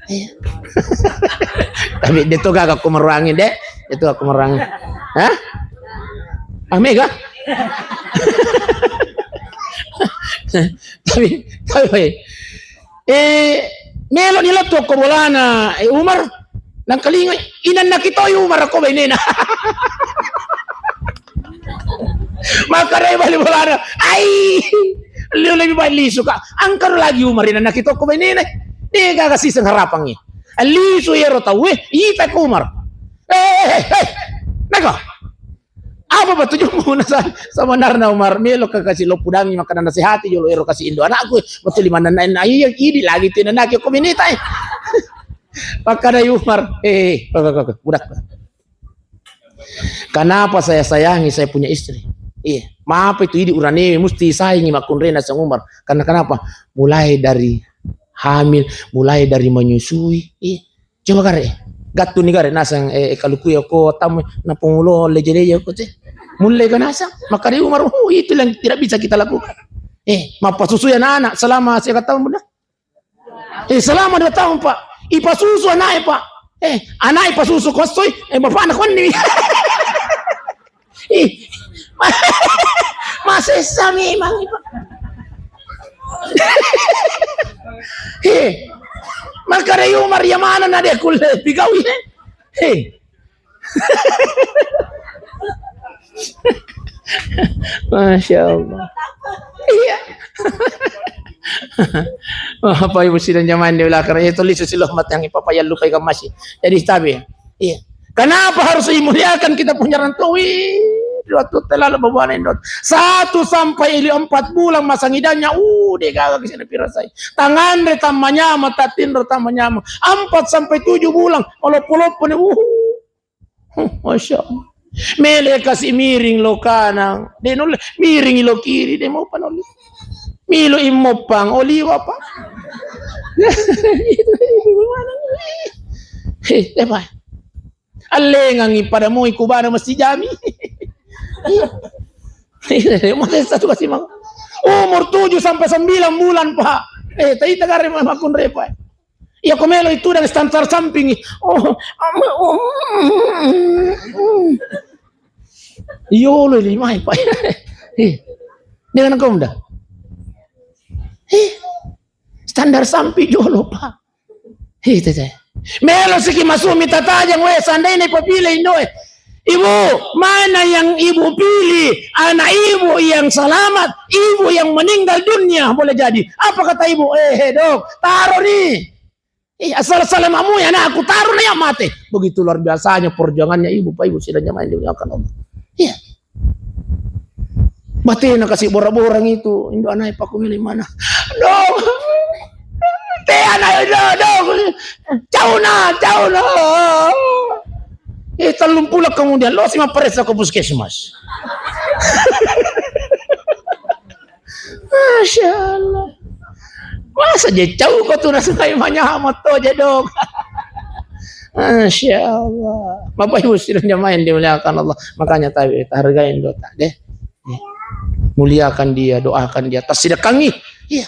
Iya. Tapi de to gaga ko meruangi, Dek. De to ko meruangi. Hah? Ah, mega? Tapi, tapi, eh, melo ni lettu ko bolana, eh, Umar. Nangkalingai, inannaki toi Umar ko bainena. Makkedai bali bolana, ai, liu lebih baik lisu ka. Engkaro lagi Umar inannaki to ko bainena. De gaga siseng harapangngi. Lisu ero tauwe, ita ko Umar. Eh, eh, eh, eh. Nako. Apa petunjukmu? Nasa, sebenarnya Umar, melo ka kasi lo pudangi, maka nasihati jolo ero kasi indo anakku. Betul lima nana, iya, idi lagi tu nana ko binita. Makkedai Umar, eh, eh, budak. Kenapa saya sayangi saya punya istri? Iya, maapa itu idi urane musti sayangi makkunrai naseng Umar. Karena kenapa? Mulai dari hamil, mulai dari menyusui. Iya. Coba gare, gattu ni gare naseng, eh, eh, kaluku ya ko tamu na pongulo leje-leje ko te. Mulle ganasa, makkeda Umar, "Oh, itu yang tidak bisa kita lakukan." Eh, mappasusui anak-anak selama siaga tahun, Bunda? Eh, selama dua tahun, Pak. Ipasusu anaknya, Pak. Eh, anak ipasusu kosoi, eh, bapakna konni. Ih, masessa memang, Pak. Eh, makkeda Umar, ya mana na de kulle pigawi, eh? Eh, Masya Allah. Iya. Bapak Ibu sidang jamaah yang dimuliakan, ya, tulis silo mata yang papa yang lupa ikan masih. Jadi tabe. Iya. Kenapa harus dimuliakan kita punya orang tua? Wih, dua tu terlalu bawa nendot. Satu sampai ili empat bulan masa ngidanya, uh, dia gagal ke sini pirasai. Tangan re tamanyama, tatin re tamanyama. Empat sampai tujuh bulan, kalau polopone, uh. Huh, Masya Allah. Melo kasi miring lo kanang, de nulle, miring lo kiri, de mopa nulle. Milo immoppang, oliwa pa. Heh, de pa. Allengangi pada moi kubana mesti jami. Iya. Iya, masessa tu kasi mang. Umur tujuh sampai sembilan bulan, Pak. Eh, taita gare mamakkunre, Pak. Iya, ko melo itu dan standar samping. Oh, ama, oh. Iyo, lo lima, Pak. Eh, dengan kau dah. Eh, standar samping jolo, Pak. Eh, tete. Melo siki masumi tatajang, we, seandainya ipapile indoe. Ibu, mana yang ibu pilih? Anak ibu yang selamat, ibu yang meninggal dunia boleh jadi. Apa kata ibu? Eh, eh, dok, taruh nih. Eh, asal selamamu ya, nah, aku taruh nih yang mati. Begitu luar biasanya perjuangannya ibu, Pak, Ibu sidang jamaah yang dimuliakan Allah. Iya. Batena kasi bora-bora itu, indo anai paku milih mana? Dong. Te anai, dong, dong. Cauna, cauna. Eh, tellung pulo kemudian, lo sima peresa ke puskesmas. Masya Allah. Masa je cau ko tu nasengai manyama to je dong. Masya Allah. Bapak Ibu sidang jamaah yang dimuliakan Allah. Makanya tabe, tahargai dota deh. Ya. Muliakan dia, doakan dia, tassidakangi. Iya.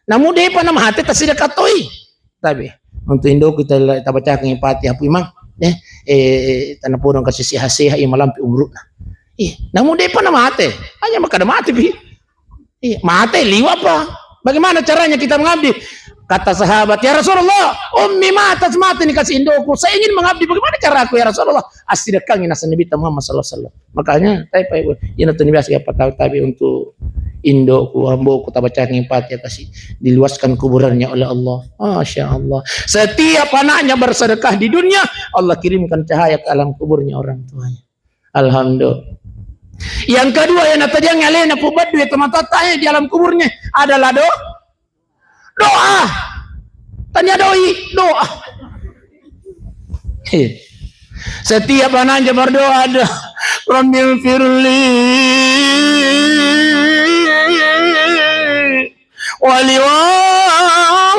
Namu depa namate tassidakan toi. Tabe. Untuk indo kita tabacakan Fatihah pu imang. Eh, eh, tanapurang kasih sehat-sehat, iya, malampe umurna. Iya. Namu depa namate. Hanya makkada mate pi. Iya, mate liwa apa? Bagaimana caranya kita mengabdi? Kata sahabat, "Ya Rasulullah, ummi matat, mati ni kasi indoku. Saya ingin mengabdi. Bagaimana caraku, ya Rasulullah?" Assidakangi nasa Nabi Muhammad sallallahu alaihi wasallam. Makanya, tapi Pak Ibu, ina tu biasa apa tahu tapi untuk indoku, amboku tabacakan Fatihah kasi diluaskan kuburannya oleh Allah. Masya Allah. Setiap anaknya bersedekah di dunia, Allah kirimkan cahaya ke alam kuburnya orang tuanya. Alhamdulillah. Yang kedua yang natajang alena pubaddu ya teman tata, eh, di alam kuburnya adalah do-, doa. Tanya doi, doa. Heh. Setiap anaknya berdoa ada, "Rabbil firli wali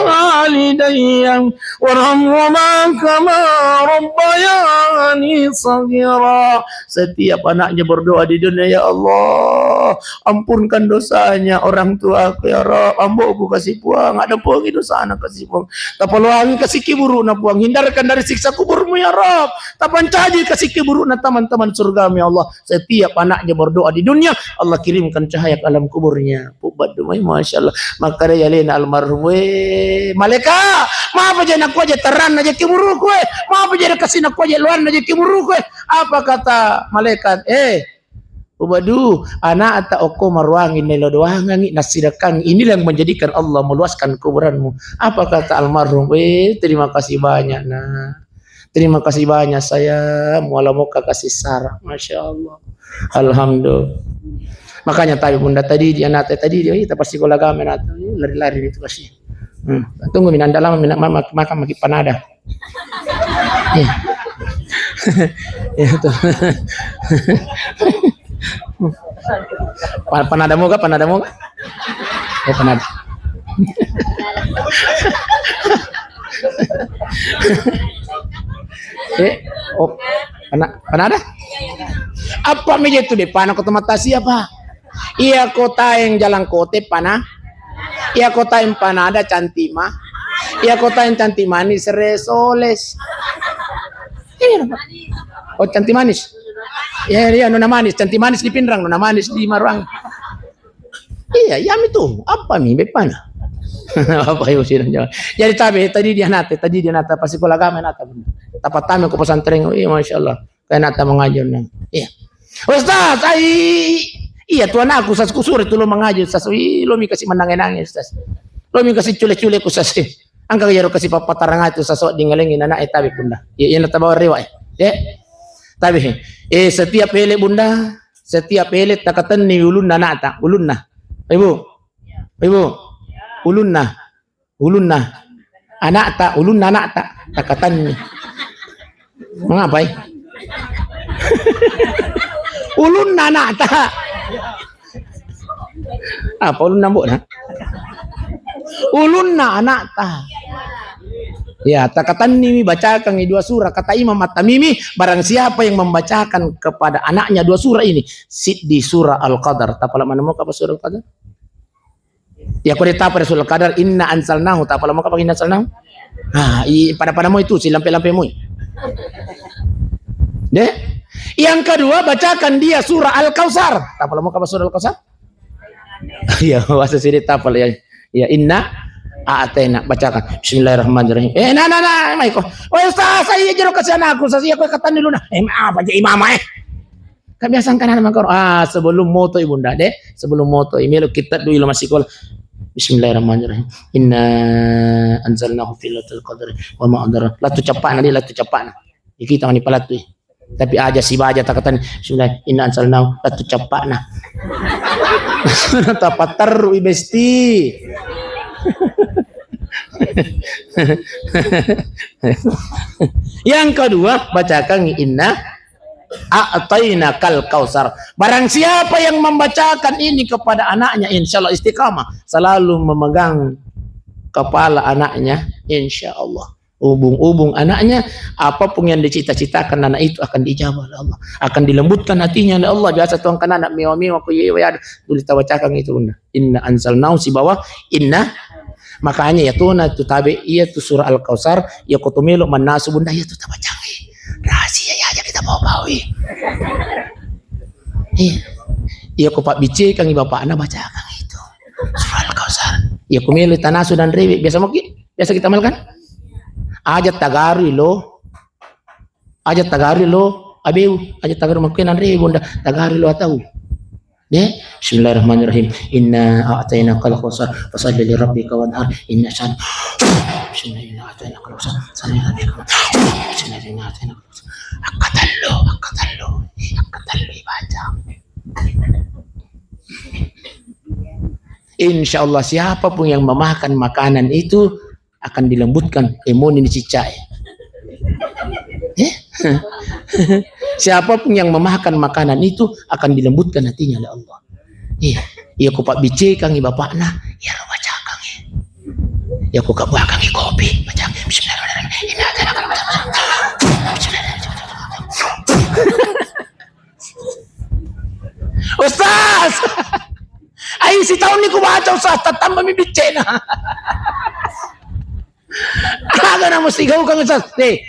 walidayya warhamhuma kama rabbayani shaghira." Setiap anaknya berdoa di dunia, "Ya Allah, ampunkan dosanya orang tuaku, ya Rabb. Amboku kasi Puang, adempongi dosana kasi Puang. Tapaluangi kasi kiburuna Puang, hindarkan dari siksa kuburmu, ya Rabb. Tapancaji kasi kiburuna teman-teman surgamu, ya Allah." Setiap anaknya berdoa di dunia, Allah kirimkan cahaya ke alam kuburnya. Pubaddu mai, Masya Allah. Makkada alena almarhum, "We, malaika, mapa je nakua je terang aja kiburuku, eh? Mapa je kasih nakua je luar aja kiburuku, eh?" Apa kata malaikat? "Eh, Ubadu, anak tak oko maruangi nelo doangangi nasidakangi. Inilah yang menjadikan Allah meluaskan kuburanmu." Apa kata almarhum? "Eh, terima kasih banyak, Nak." Terima kasih banyak, sayang. Muala moka kasih sarak. Masya Allah. Alhamdulillah. Makanya tapi bunda tadi dia nate tadi dia, "Ih, pasti gola game nate." Ih, lari-lari itu pasti. Hmm. Tunggu minanda lama mina-, ma-, ma-, makan maki panada. Iya. Iya, tuh. Pa-, panada moga, panada moga. Oh, panada. Eh, oh, pana-, panada? Apa meja itu, Bepana, kota Matasia, Pak? Iya, kota yang jalan kote, Pana. Iya, kota yang Panada, Cantima. Iya, kota yang cantik manis, Resoles. Iya, Pak. Oh, cantik manis. Iya, iya, Nona Manis, cantik manis di Pinrang, Nona Manis di Maruang. Iya, iya itu. Apa mi, Bepana? Apa yang usir jawa? Jadi tabe, tadi dia nate, tadi dia nate, pasti sekolah agama nate, Bunda. Tapat tamu ke pesantren, oh, iya, Masya Allah. Kayak nate mengajar, nah. Iya. Ustaz, ai, iya, tuan aku, Ustaz, ku sure tu lo mengajar, Ustaz. Ih, lo mi kasih menangis-nangis, Ustaz. Lo mi kasih cule-cule ku, Ustaz. Angka jaro kasih papatarang itu, Ustaz, sok dingelengi anak, eh, tabe, Bunda. Iya, iya, nate bawa rewa, eh. Ya. Tabe. Eh, setiap hele, Bunda, setiap hele takatenni ulunna anakta, ulunna. Ibu. Ibu. Ulunna. Ulunna. Anakta, ulunna anakta. Takatenni. Mengapai? Ulunna anakta. Apa ulunna, Mbok, nah? Ulunna anakta. Ya, takatenni mi bacakan dua surah. Kata Imam At-Tamimi, barang siapa yang membacakan kepada anaknya dua surah ini, siddi surah Al-Qadar. Tapala mana mau apa surah Al-Qadar? Ya, kode tapa surah Al-Qadar, inna anzalnahu. Tapala mau apa inna anzalnahu? Ah, i, pada-pada mau itu, si lampe-lampe mau. Deh? Yang kedua, bacakan dia surah Al-Kautsar. Tapala mau apa surah Al-Kautsar? Iya, bahasa sini tapal ya. Ya, inna a'taina, bacakan. Bismillahirrahmanirrahim. Eh, nah, nah, nah, mai ko. Oh, Ustaz, saya jero kasih anakku, Ustaz, iya ko katan dulu nah. Eh, apa aja imama, eh? Kebiasaan kan anak makor. Ah, sebelum moto, Ibunda, deh. Sebelum moto, email kita dulu masih sekolah. Bismillahirrahmanirrahim. Inna anzalnahu fi lailatul qadri wa ma adra. Latu capana, deh, latu capana. Iki tangani palatu. Tapi aja sibaja takatan, bismillah, inna anzalnahu, latu capana. Tapatterru i besti. Yang kedua, bacakan inna a'tainakal kautsar. Barang siapa yang membacakan ini kepada anaknya, insya Allah istiqamah. Selalu memegang kepala anaknya, insya Allah. Ubung-ubung anaknya, apapun yang dicita-citakan anak itu akan diijabah oleh Allah, akan dilembutkan hatinya oleh Allah. Biasa tuang kan anak mewa-mewa ko yewa ya, boleh tabacakan itu, Bunda. Inna anzalnahu sibawa inna. Makanya ya tuh, nah, tuh tabe iya tuh surah Al-Kautsar, ya ko to melo mannasu, Bunda, iya tuh tabacakan. Rahasia ya aja kita bawa-bawa. Iya. Iya ko pabbicekangi bapakna, bacakan itu. Surah Al-Kautsar. Iya ko melo tanasu dan rewe, biasa mungkin. Biasa kita amalkan? Aja tagarui lo. Aja tagarui lo abeu. Aja tagarui makkue nanre bonda. Tagarui lo atau. Ya, Bismillahirrahmanirrahim. Inna a'tainakal kautsar. Fasalli li rabbika wanhar. Inna san. Bismillah, inna a'tainakal kautsar. Fasalli li rabbika wanhar. Bismillah, inna a'tainakal kautsar. Akkatellu, akkatellu. Akkatellu baca. Insya Allah, siapapun yang memakan makanan itu akan dilembutkan emoni ni cicai. Eh? Siapapun yang memakan makanan itu akan dilembutkan hatinya oleh Allah. Iya. Iya, ku pabbicekangi bapakna, iya ro bacakangi. Iya, ku kabuakangi kopi, baca Bismillahirrahmanirrahim. Inna a'tainakal kautsar. Bismillahirrahmanirrahim. Ustaz! Ai, sitaunni ku baca, Ustaz, tattamba mi biccena. Aga na musti gaukang, Ustaz? Eh,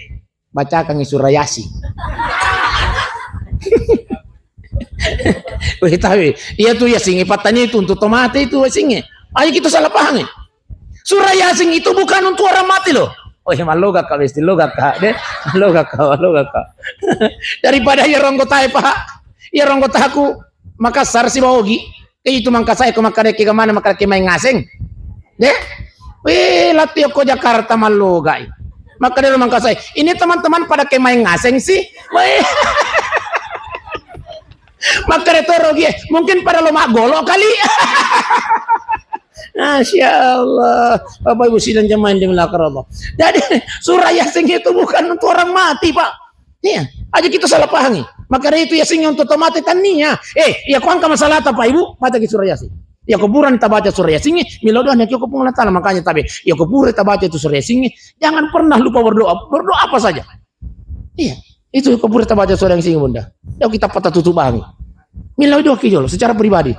bacakangi surah Yasin. Weh, tapi iya tu Yasin, pattani itu untuk tomate itu Yasin. Ayo kita salah paham. Surah Yasin itu bukan untuk orang mati loh. Oh, ya, malogaka, besti logaka, deh. Malogaka, malogaka. Daripada ya ronggotai, Pak. Ya ronggotaku Makassar si baogi. Ke itu Mangkasai ko makkadake ga mana makkadake maeng ngaseng. Deh. Weh, latti ko Jakarta mallogai. Makkadero Mangkasai. Ini teman-teman pada ke maeng ngaseng sih. Weh. Makkada toro gie, mungkin pada lo maggolo kali. Masya Allah. Bapak Ibu sidang jemaah yang dimuliakan Allah. Jadi surah Yasin itu bukan untuk orang mati, Pak. Iya, aja kita salah pahami. Makkada itu Yasin untuk tomate tania. Eh, iya ko angka masalah ta, Pak Ibu, baca ki surah Yasin. Iya ko pura tabaca surah Yasin, milo doa nek ko Puang Allah Taala, makanya tabe. Iya ko pura tabaca itu surah Yasin, jangan pernah lupa berdoa. Berdoa apa saja. Iya, itu ko pura tabaca surah Yasin, Bunda. Dau kita patatutubangi. Milo doki jolo secara pribadi.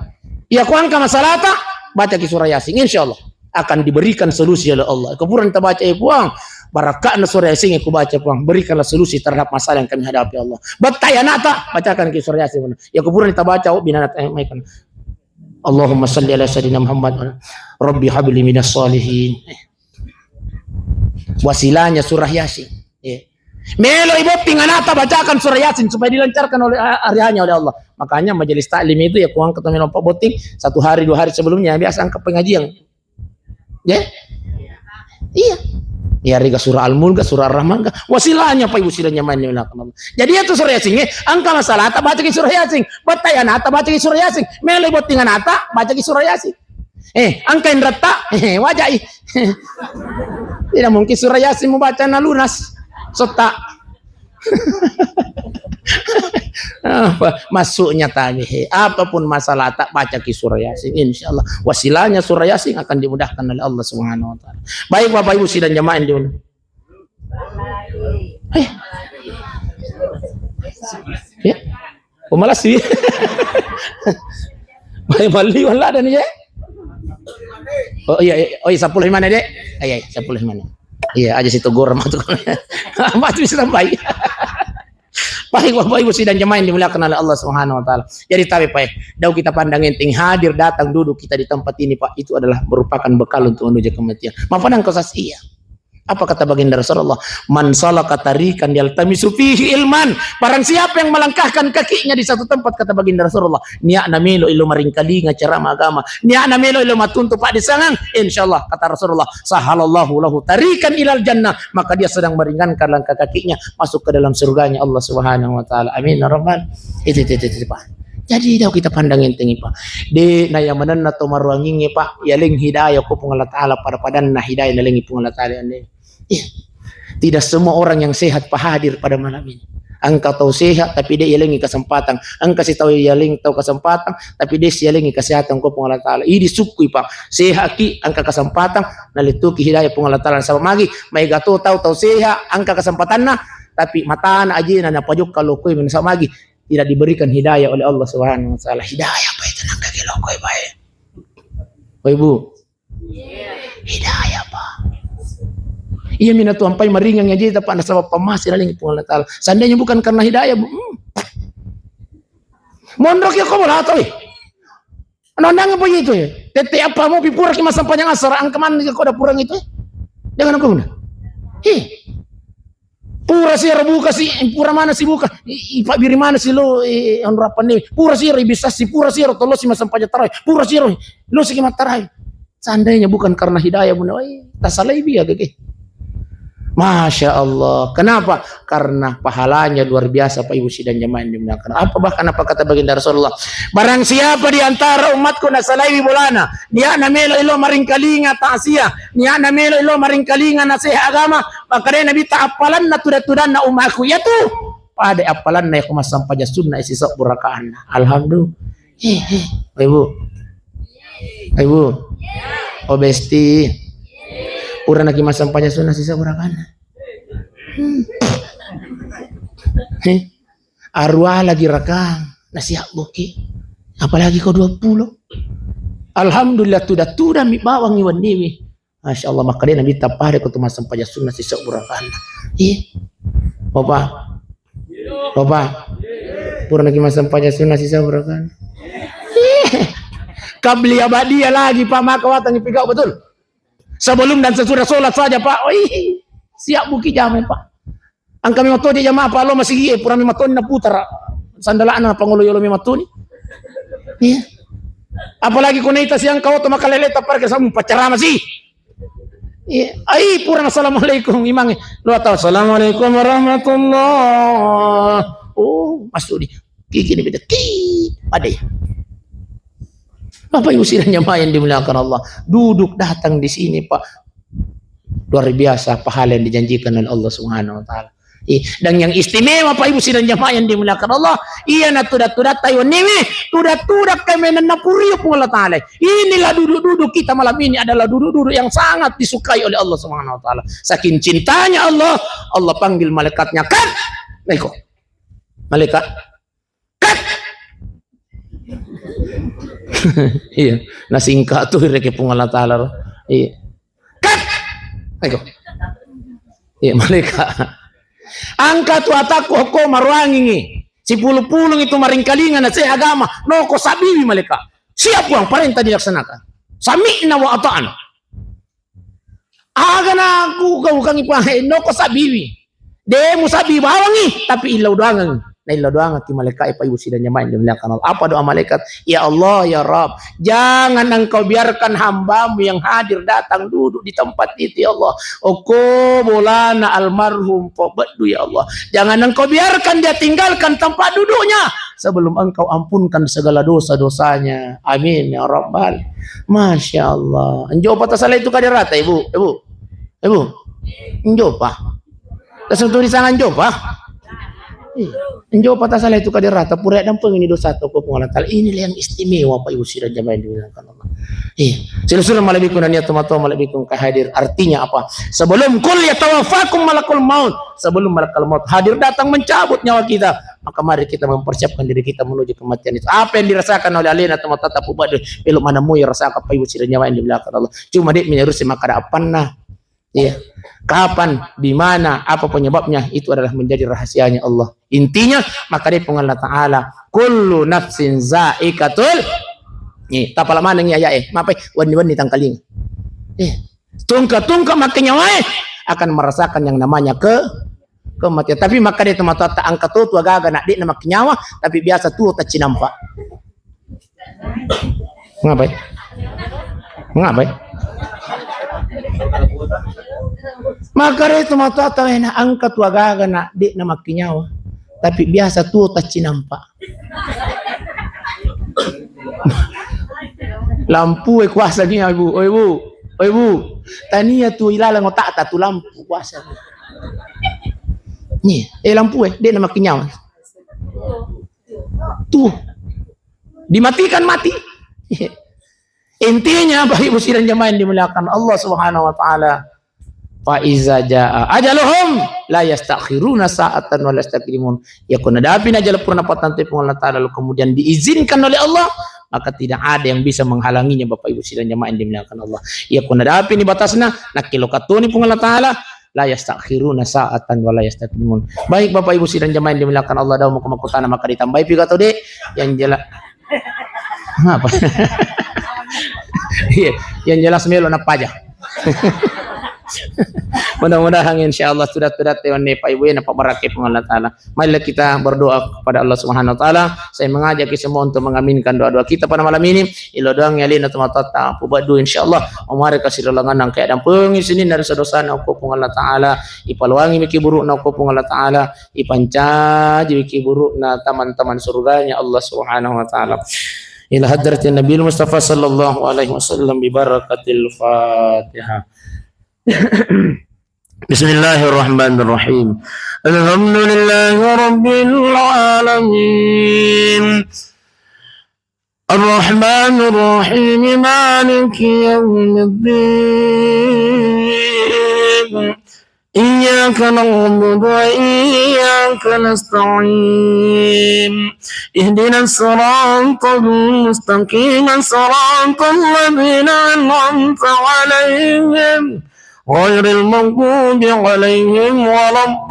Iya, ko engka masalata, bacaki surah Yasin. Insya Allah akan diberikan solusi oleh Allah. Ko purani tabaca, eh, Puang, barakatna surah Yasin yang kubaca, Puang, berikanlah solusi terhadap masalah yang kami hadapi, Allah. Bettai anakta, bacakan ki surah Yasin. Ya, ko purani tabaca, oh, binana, eh, maikan. Allahumma salli ala Sayyidina Muhammad. Rabbi habli minas salihin. Wasilanya surah Yasin. Ya. Melo ibotting anakta, bacakan surah Yasin supaya dilancarkan oleh, a-, arihanya oleh Allah. Makanya majelis taklim itu ya, kuang ketemu lompat botting satu hari, dua hari sebelumnya, biasa angkat pengajian. Ya? Iya. Ya, riga surah Al-Mulk, surah Ar-Rahman, wasilanya, Pak Ibu sidang jamaah yang dimuliakan Allah. Jadi itu surah Yasin, ya. Angka masalata, bacaki surah Yasin. Bettai anakta, bacaki surah Yasin. Melo ibotting anakta, bacaki surah Yasin. Eh, angka inratta, eh, wajai. Tidak mungkin surah Yasin mau baca na lunas. Sota. Apa? Masuknya tadi, he. Apapun masalah, tak baca ki surah Yasin, insya Allah wasilahnya surah Yasin akan dimudahkan oleh Allah Subhanahu wa Ta'ala. Baik, Bapak Ibu sidang jamaah yang dimuliakan. Eh. Ya. Pemalas sih. Baik, balik wala ada nih, ya. Oh iya, iya. Oh iya, sepuluh mana, Dek? Iya, iya, sepuluh mana? Iya, aja situ gor matu. Matu bisa sampai. Baik, Bapak Ibu sidang jemaah yang dimuliakan oleh Allah Subhanahu wa Ta'ala. Jadi, tapi, Pak, dau kita pandang enteng, hadir, datang, duduk kita di tempat ini, Pak, itu adalah merupakan bekal untuk menuju kematian. Mapanang kau sas iya. Apa kata baginda Rasulullah? "Man salaka tariqan yaltamisu fihi ilman." Barang siapa yang melangkahkan kakinya di satu tempat, kata baginda Rasulullah, niatna melo ilo maringkalinga ceramah agama, niatna melo ilo matuntu paddesangang, insya Allah, kata Rasulullah, "Sahalallahu lahu tariqan ilal jannah." Maka dia sedang meringankan langkah kakinya masuk ke dalam surganya Allah Subhanahu wa Ta'ala. Amin ya Rabbal. Itu, itu, itu, itu, Pak. Jadi, dau kita pandang enteng, Pak. De, na iya manenna to maruangingnge, Pak. Yaleng hidayah ko Puang Allah Ta'ala, pada-padanna hidayah nalengi Puang Allah Ta'ala, ande. Iya. Tidak semua orang yang sehat, Pak, hadir pada malam ini. Engka tau sehat, tapi de yalengi kesempatan. Engka si tau yaleng tau kesempatan, tapi de siyalengi kesehatan ko Puang Allah Ta'ala. Idi sukkui, Pak. Sehat ki, engka kesempatan, nalettuki hidayah Puang Allah Ta'ala. Nasaba magi, maega to tau, tau sehat, engka kesempatanna, tapi matana ajena napajokka lokoi, nasaba magi tidak diberikan hidayah oleh Allah Subhanahu wa Ta'ala. Hidayah apa itu nang kaki lokoi bae? Oi, Bu. Hidayah, Pak. Iya, mina tu ampai maringang aja, Pak, nasaba pamasi laling Puang Allah Ta'ala. Seandainya bukan karena hidayah, Bu, hmm. Mondok ya kau bola tau, eh. Nondang apa itu, ya? Tete apa mau pipura ki masang panjang asar, angka mana kau ada purang itu, eh? Jangan aku guna. Hih. Pura si buka si, pura mana si buka? I, i, Pak Biri mana si lo, i, anu rapan ni? Pura si ro, bisa si, pura si ro, tolo si masang panjang tarai. Pura si ro, lo si ki matarai. Seandainya bukan karena hidayah, bunda, oi, tasalai biya gege. Masya Allah. Kenapa? Karena pahalanya luar biasa, Pak Ibu sidang jamaah yang dimuliakan. Apa bahkan apa kata baginda Rasulullah? Barang siapa di antara umatku nasalaiwi bolana, niatna melo ilo maringkalinga takziah, niatna melo ilo maringkalinga nasihat agama, maka dé Nabi ta appalanna tuda-tudanna umatku iyatu. Pada appalanna yako massampaja sunna isi sebbu rakaanna. Alhamdulillah. Eh, eh, Ibu. Ibu. Oh, Besti. Pura naki massampaja sunna sisa pura kana. Hmm. Eh, arua lagi rakang, nasi abboki. Apalagi kau dua puluh. Alhamdulillah, tuda-tuda mi bawangi wenniwi. Masya Allah, makkedai Nabi, "Tappade ko tu massampaja sunna sisa pura kana." Iya. Bapak. Bapak. Pura naki massampaja sunna sisa pura kana. Iya. Kabli abadia lagi, Pak, maka watangi pigau betul. Sebelum dan sesudah sholat saja, Pak. Oi, siap buki jamai, Pak. Angka memang toje jamaah, Pak, lo masigi, eh, pura memang toni naputara. Sandalana pangolo yolo memang toni. Iya. Apalagi ko naita siang kau to makalele tapar ke samu pacara masih. Iya. Ai, pura assalamualaikum, imang. Lo atau assalamualaikum warahmatullah. Oh, masuk di. Gigi ini beda. Ki, ada ya. Bapak Ibu sidang jamaah yang dimuliakan Allah, duduk datang di sini, Pak. Luar biasa pahala yang dijanjikan oleh Allah Subhanahu wa Ta'ala. Ih, dan yang istimewa, Pak Ibu sidang jamaah yang dimuliakan Allah, iya na tuda-tuda taiwan niwi, tuda-tuda kemenanna purio Puang Allah Ta'ala. Inilah duduk-duduk kita malam ini adalah duduk-duduk yang sangat disukai oleh Allah Subhanahu wa Ta'ala. Saking cintanya Allah, Allah panggil malaikatnya, "Kat!" Nah, iko. Malaikat, Iya, nasingka tu rekeng Puang Allah Ta'ala ro. Iya. Kat! Aiko. Iya, malaika. Angka tu atakku, okko maruangingi. Sipulu-pulung itu maringkalinga na saya agama. Noko sabiwi malaika. Siap Puang, perintah dilaksanakan. Sami'na wa ata'na. Aga na ku gaukangi Puang, he, noko sabiwi. De musabi bawangi, tapi illau doangang. Na illau doangang ki malaikat, Bapak Ibu sidang jamaah yang dimuliakan Allah. Apa doa malaikat? Ya Allah, ya Rabb, jangan Engkau biarkan hambamu yang hadir datang duduk di tempat itu, ya Allah. Okko bolana almarhum Pak Beddu, ya Allah. Jangan Engkau biarkan dia tinggalkan tempat duduknya sebelum Engkau ampunkan segala dosa-dosanya. Amin ya Rabbal. Masya Allah. Enjo patah salah itu kaderata, Ibu. Ibu. Ibu. Enjo pa. Taseng tuli sangan jopa. Ih, enjo patah salah itu kaderata, pura dampeng ini dosa toko Puang Allah Ta'ala. Inilah yang istimewa, Pak Ibu sidang jamaah yang dimuliakan Allah. Iya. Silasurah malebbiku nania tomatoa malebbiku engka hadir. Artinya apa? Sebelum kul yatawaffakum malakul maut, sebelum malakul maut hadir datang mencabut nyawa kita, maka mari kita mempersiapkan diri kita menuju kematian itu. Apa yang dirasakan oleh alena tomatoa tapu badu, belum mana mu rasakan Pak Ibu sidang jamaah yang dimuliakan Allah. Cuma dek menyerus maka ada apanna. Iya. Kapan, di mana, apa penyebabnya, itu adalah menjadi rahasianya Allah. Intinya, maka dia Puang Allah Ta'ala, kullu nafsin zaikatul. Nih, tapala maneng ya, ya, eh. Mapai, wenni-wenni tangkaling. Eh, tungka-tungka makkeda nyawae akan merasakan yang namanya ke kematian. Tapi maka dia tomatoa tak angka tu, tu agaga nak dik na makkeda nyawa, tapi biasa tuo taccinampa. Ngapai? Ngapai? Maka itu matoa tau enak angka tu agaga nak dik na makkeda nyawa. Tapi biasa tuo taccinampa. Lampu e kuasa ni, Ibu. Oi, Bu. Oi, Bu. Tania tu ilalang otak ta tu lampu kuasa. Ni, eh, lampu e, dik na makkeda nyawa. Tuo. Dimatikan mati. Intinya, Bapak Ibu sidang jamaah yang dimuliakan Allah Subhanahu wa Ta'ala, fa iza jaa ajaluhum la yastakhiruna sa'atan wa la yastaqdimun. Ya, ko nadapi na ajal purna pattante Puang Allah Ta'ala, lalu kemudian diizinkan oleh Allah, maka tidak ada yang bisa menghalanginya, Bapak Ibu sidang jamaah yang dimuliakan Allah. Ya, ko nadapi ni batasna, nakkelo katoni Puang Allah Ta'ala, la yastakhiruna sa'atan wa la yastaqdimun. Baik, Bapak Ibu sidang jamaah yang dimuliakan Allah, dau mako-mako tana maka ditambai piga tau, Dek? Yang jelas, apa? Iya, yang jelas melo napaja. Mudah-mudahan insyaallah sudah-sudah tewan Pak Ibu ya, napa barake Puang Allah Ta'ala. Marilah kita berdoa kepada Allah Subhanahu wa Ta'ala. Saya mengajak kita semua untuk mengaminkan doa-doa kita pada malam ini. Ilo doang ya lina temata pubadu insyaallah. Omare kasih lalangan nang kayak dampeng sini dari dosa-dosa na uko Puang Allah Ta'ala. Ipaloangi miki buruk na uko Puang Allah Ta'ala. Ipancaji miki buruk na taman-taman surganya Allah Subhanahu wa Ta'ala. Ila hadratin Nabi Mustafa sallallahu alaihi wasallam bi barakatil Fatihah. Bismillahirrahmanirrahim. Alhamdulillahi rabbil alamin. Arrahmanirrahim. Maliki yaumiddin. Iyyaka na'budu wa iyyaka nasta'in. Ihdinas siratal mustaqim. Siratal ladzina an'amta alaihim. Ghairil maghdubi alaihim waladdallin.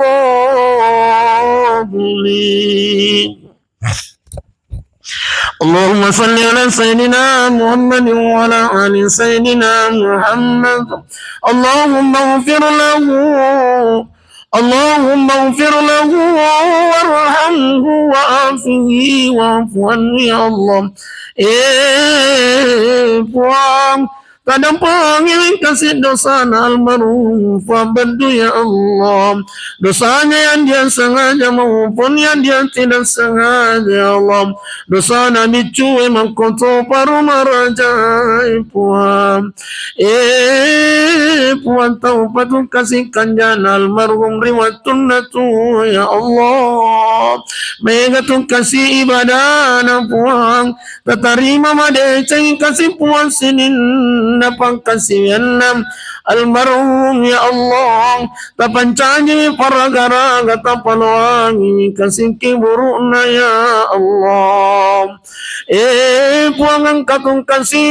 Allahumma salli ala Sayyidina Muhammad wa ala ali Sayyidina Muhammad. Allahumma ighfir lahu. Allahumma ighfir lahu warhamhu wa'afihi wa'fu anhu, ya Allah. Eh, Puang, tadampengi kasi dosana almarhum Pak Beddu, ya Allah. Dosanya yang dia sengaja maupun yang dia tidak sengaja, ya Allah. Dosana biccu e makkoto paru marajai, Puang. Eh, Puang, tau patu kasi kanjana almarhum ri wattunna tu, ya Allah. Mega tu kasi ibadana, Puang. Tatarima madeceng kasi Puang sininna pangkasiwianna almarhum, ya Allah. Tapancaji paraga-raga, tapaloangi kasiki burukna, ya Allah. Eh, Puang, engka tungkasi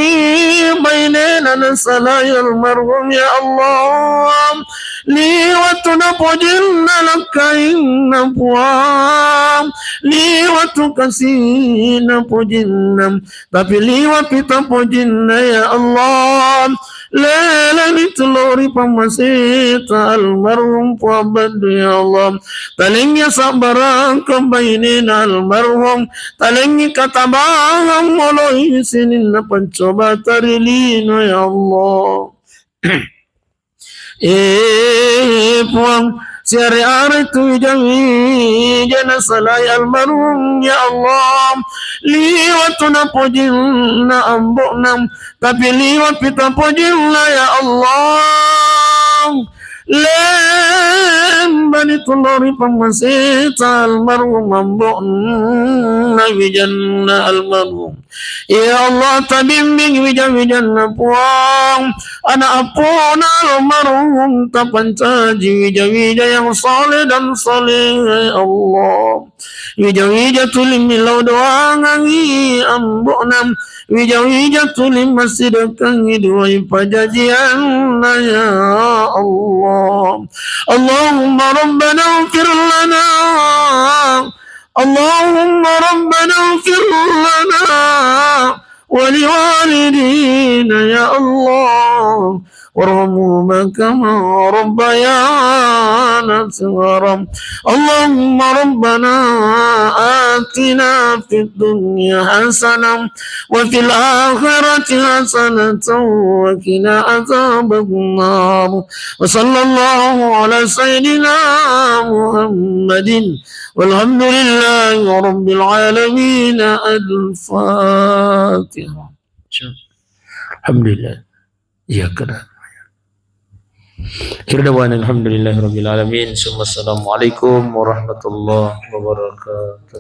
bainena nasalai almarhum, ya Allah. Liwatu napojinna lakkainna, Puang. Liwatu kasina pojinna. Tapi liwatu tapojinna, ya Allah. Leleni tulori pammaseta almarhum Puang Baddu, ya Allah. Talengngi sabbarang bainena almarhum. Talengngi katabahang moloi sininna pancoba tarilino, ya Allah. Eh, Puang, siare-are tu wija-wija nasalai almarhum, ya Allah. Liwatu napojinna ambo'na, tapi liwatu tapojinna, ya Allah. Lembani tulori pammaseta almarhum ambo'na wijanna almarhum. Ya Allah, tabimbing wija-wijanna Puang. Anak apona almarhum tapancaji wija-wija yang saleh dan saleh, ya Allah. Wija-wija tuli millau doangangi ambo'na. Wija-wija tuli massidekkangi duai pajajianna, ya Allah. Allahumma rabbana ighfir lana. Allahumma rabbana ighfir lana wa liwalidina, ya Allah. Warhamhuma kama rabbayana shaghara. Allahumma rabbana atina fid dunya hasanah wa fil akhirati hasanatan wa qina adzabannar. Wa sallallahu ala sayyidina Muhammadin walhamdulillahi rabbil alamin. Al-Fatihah. Alhamdulillah. Iya, kada. Akhir dawana alhamdulillahi rabbil alamin. Summa assalamualaikum warahmatullahi wabarakatuh.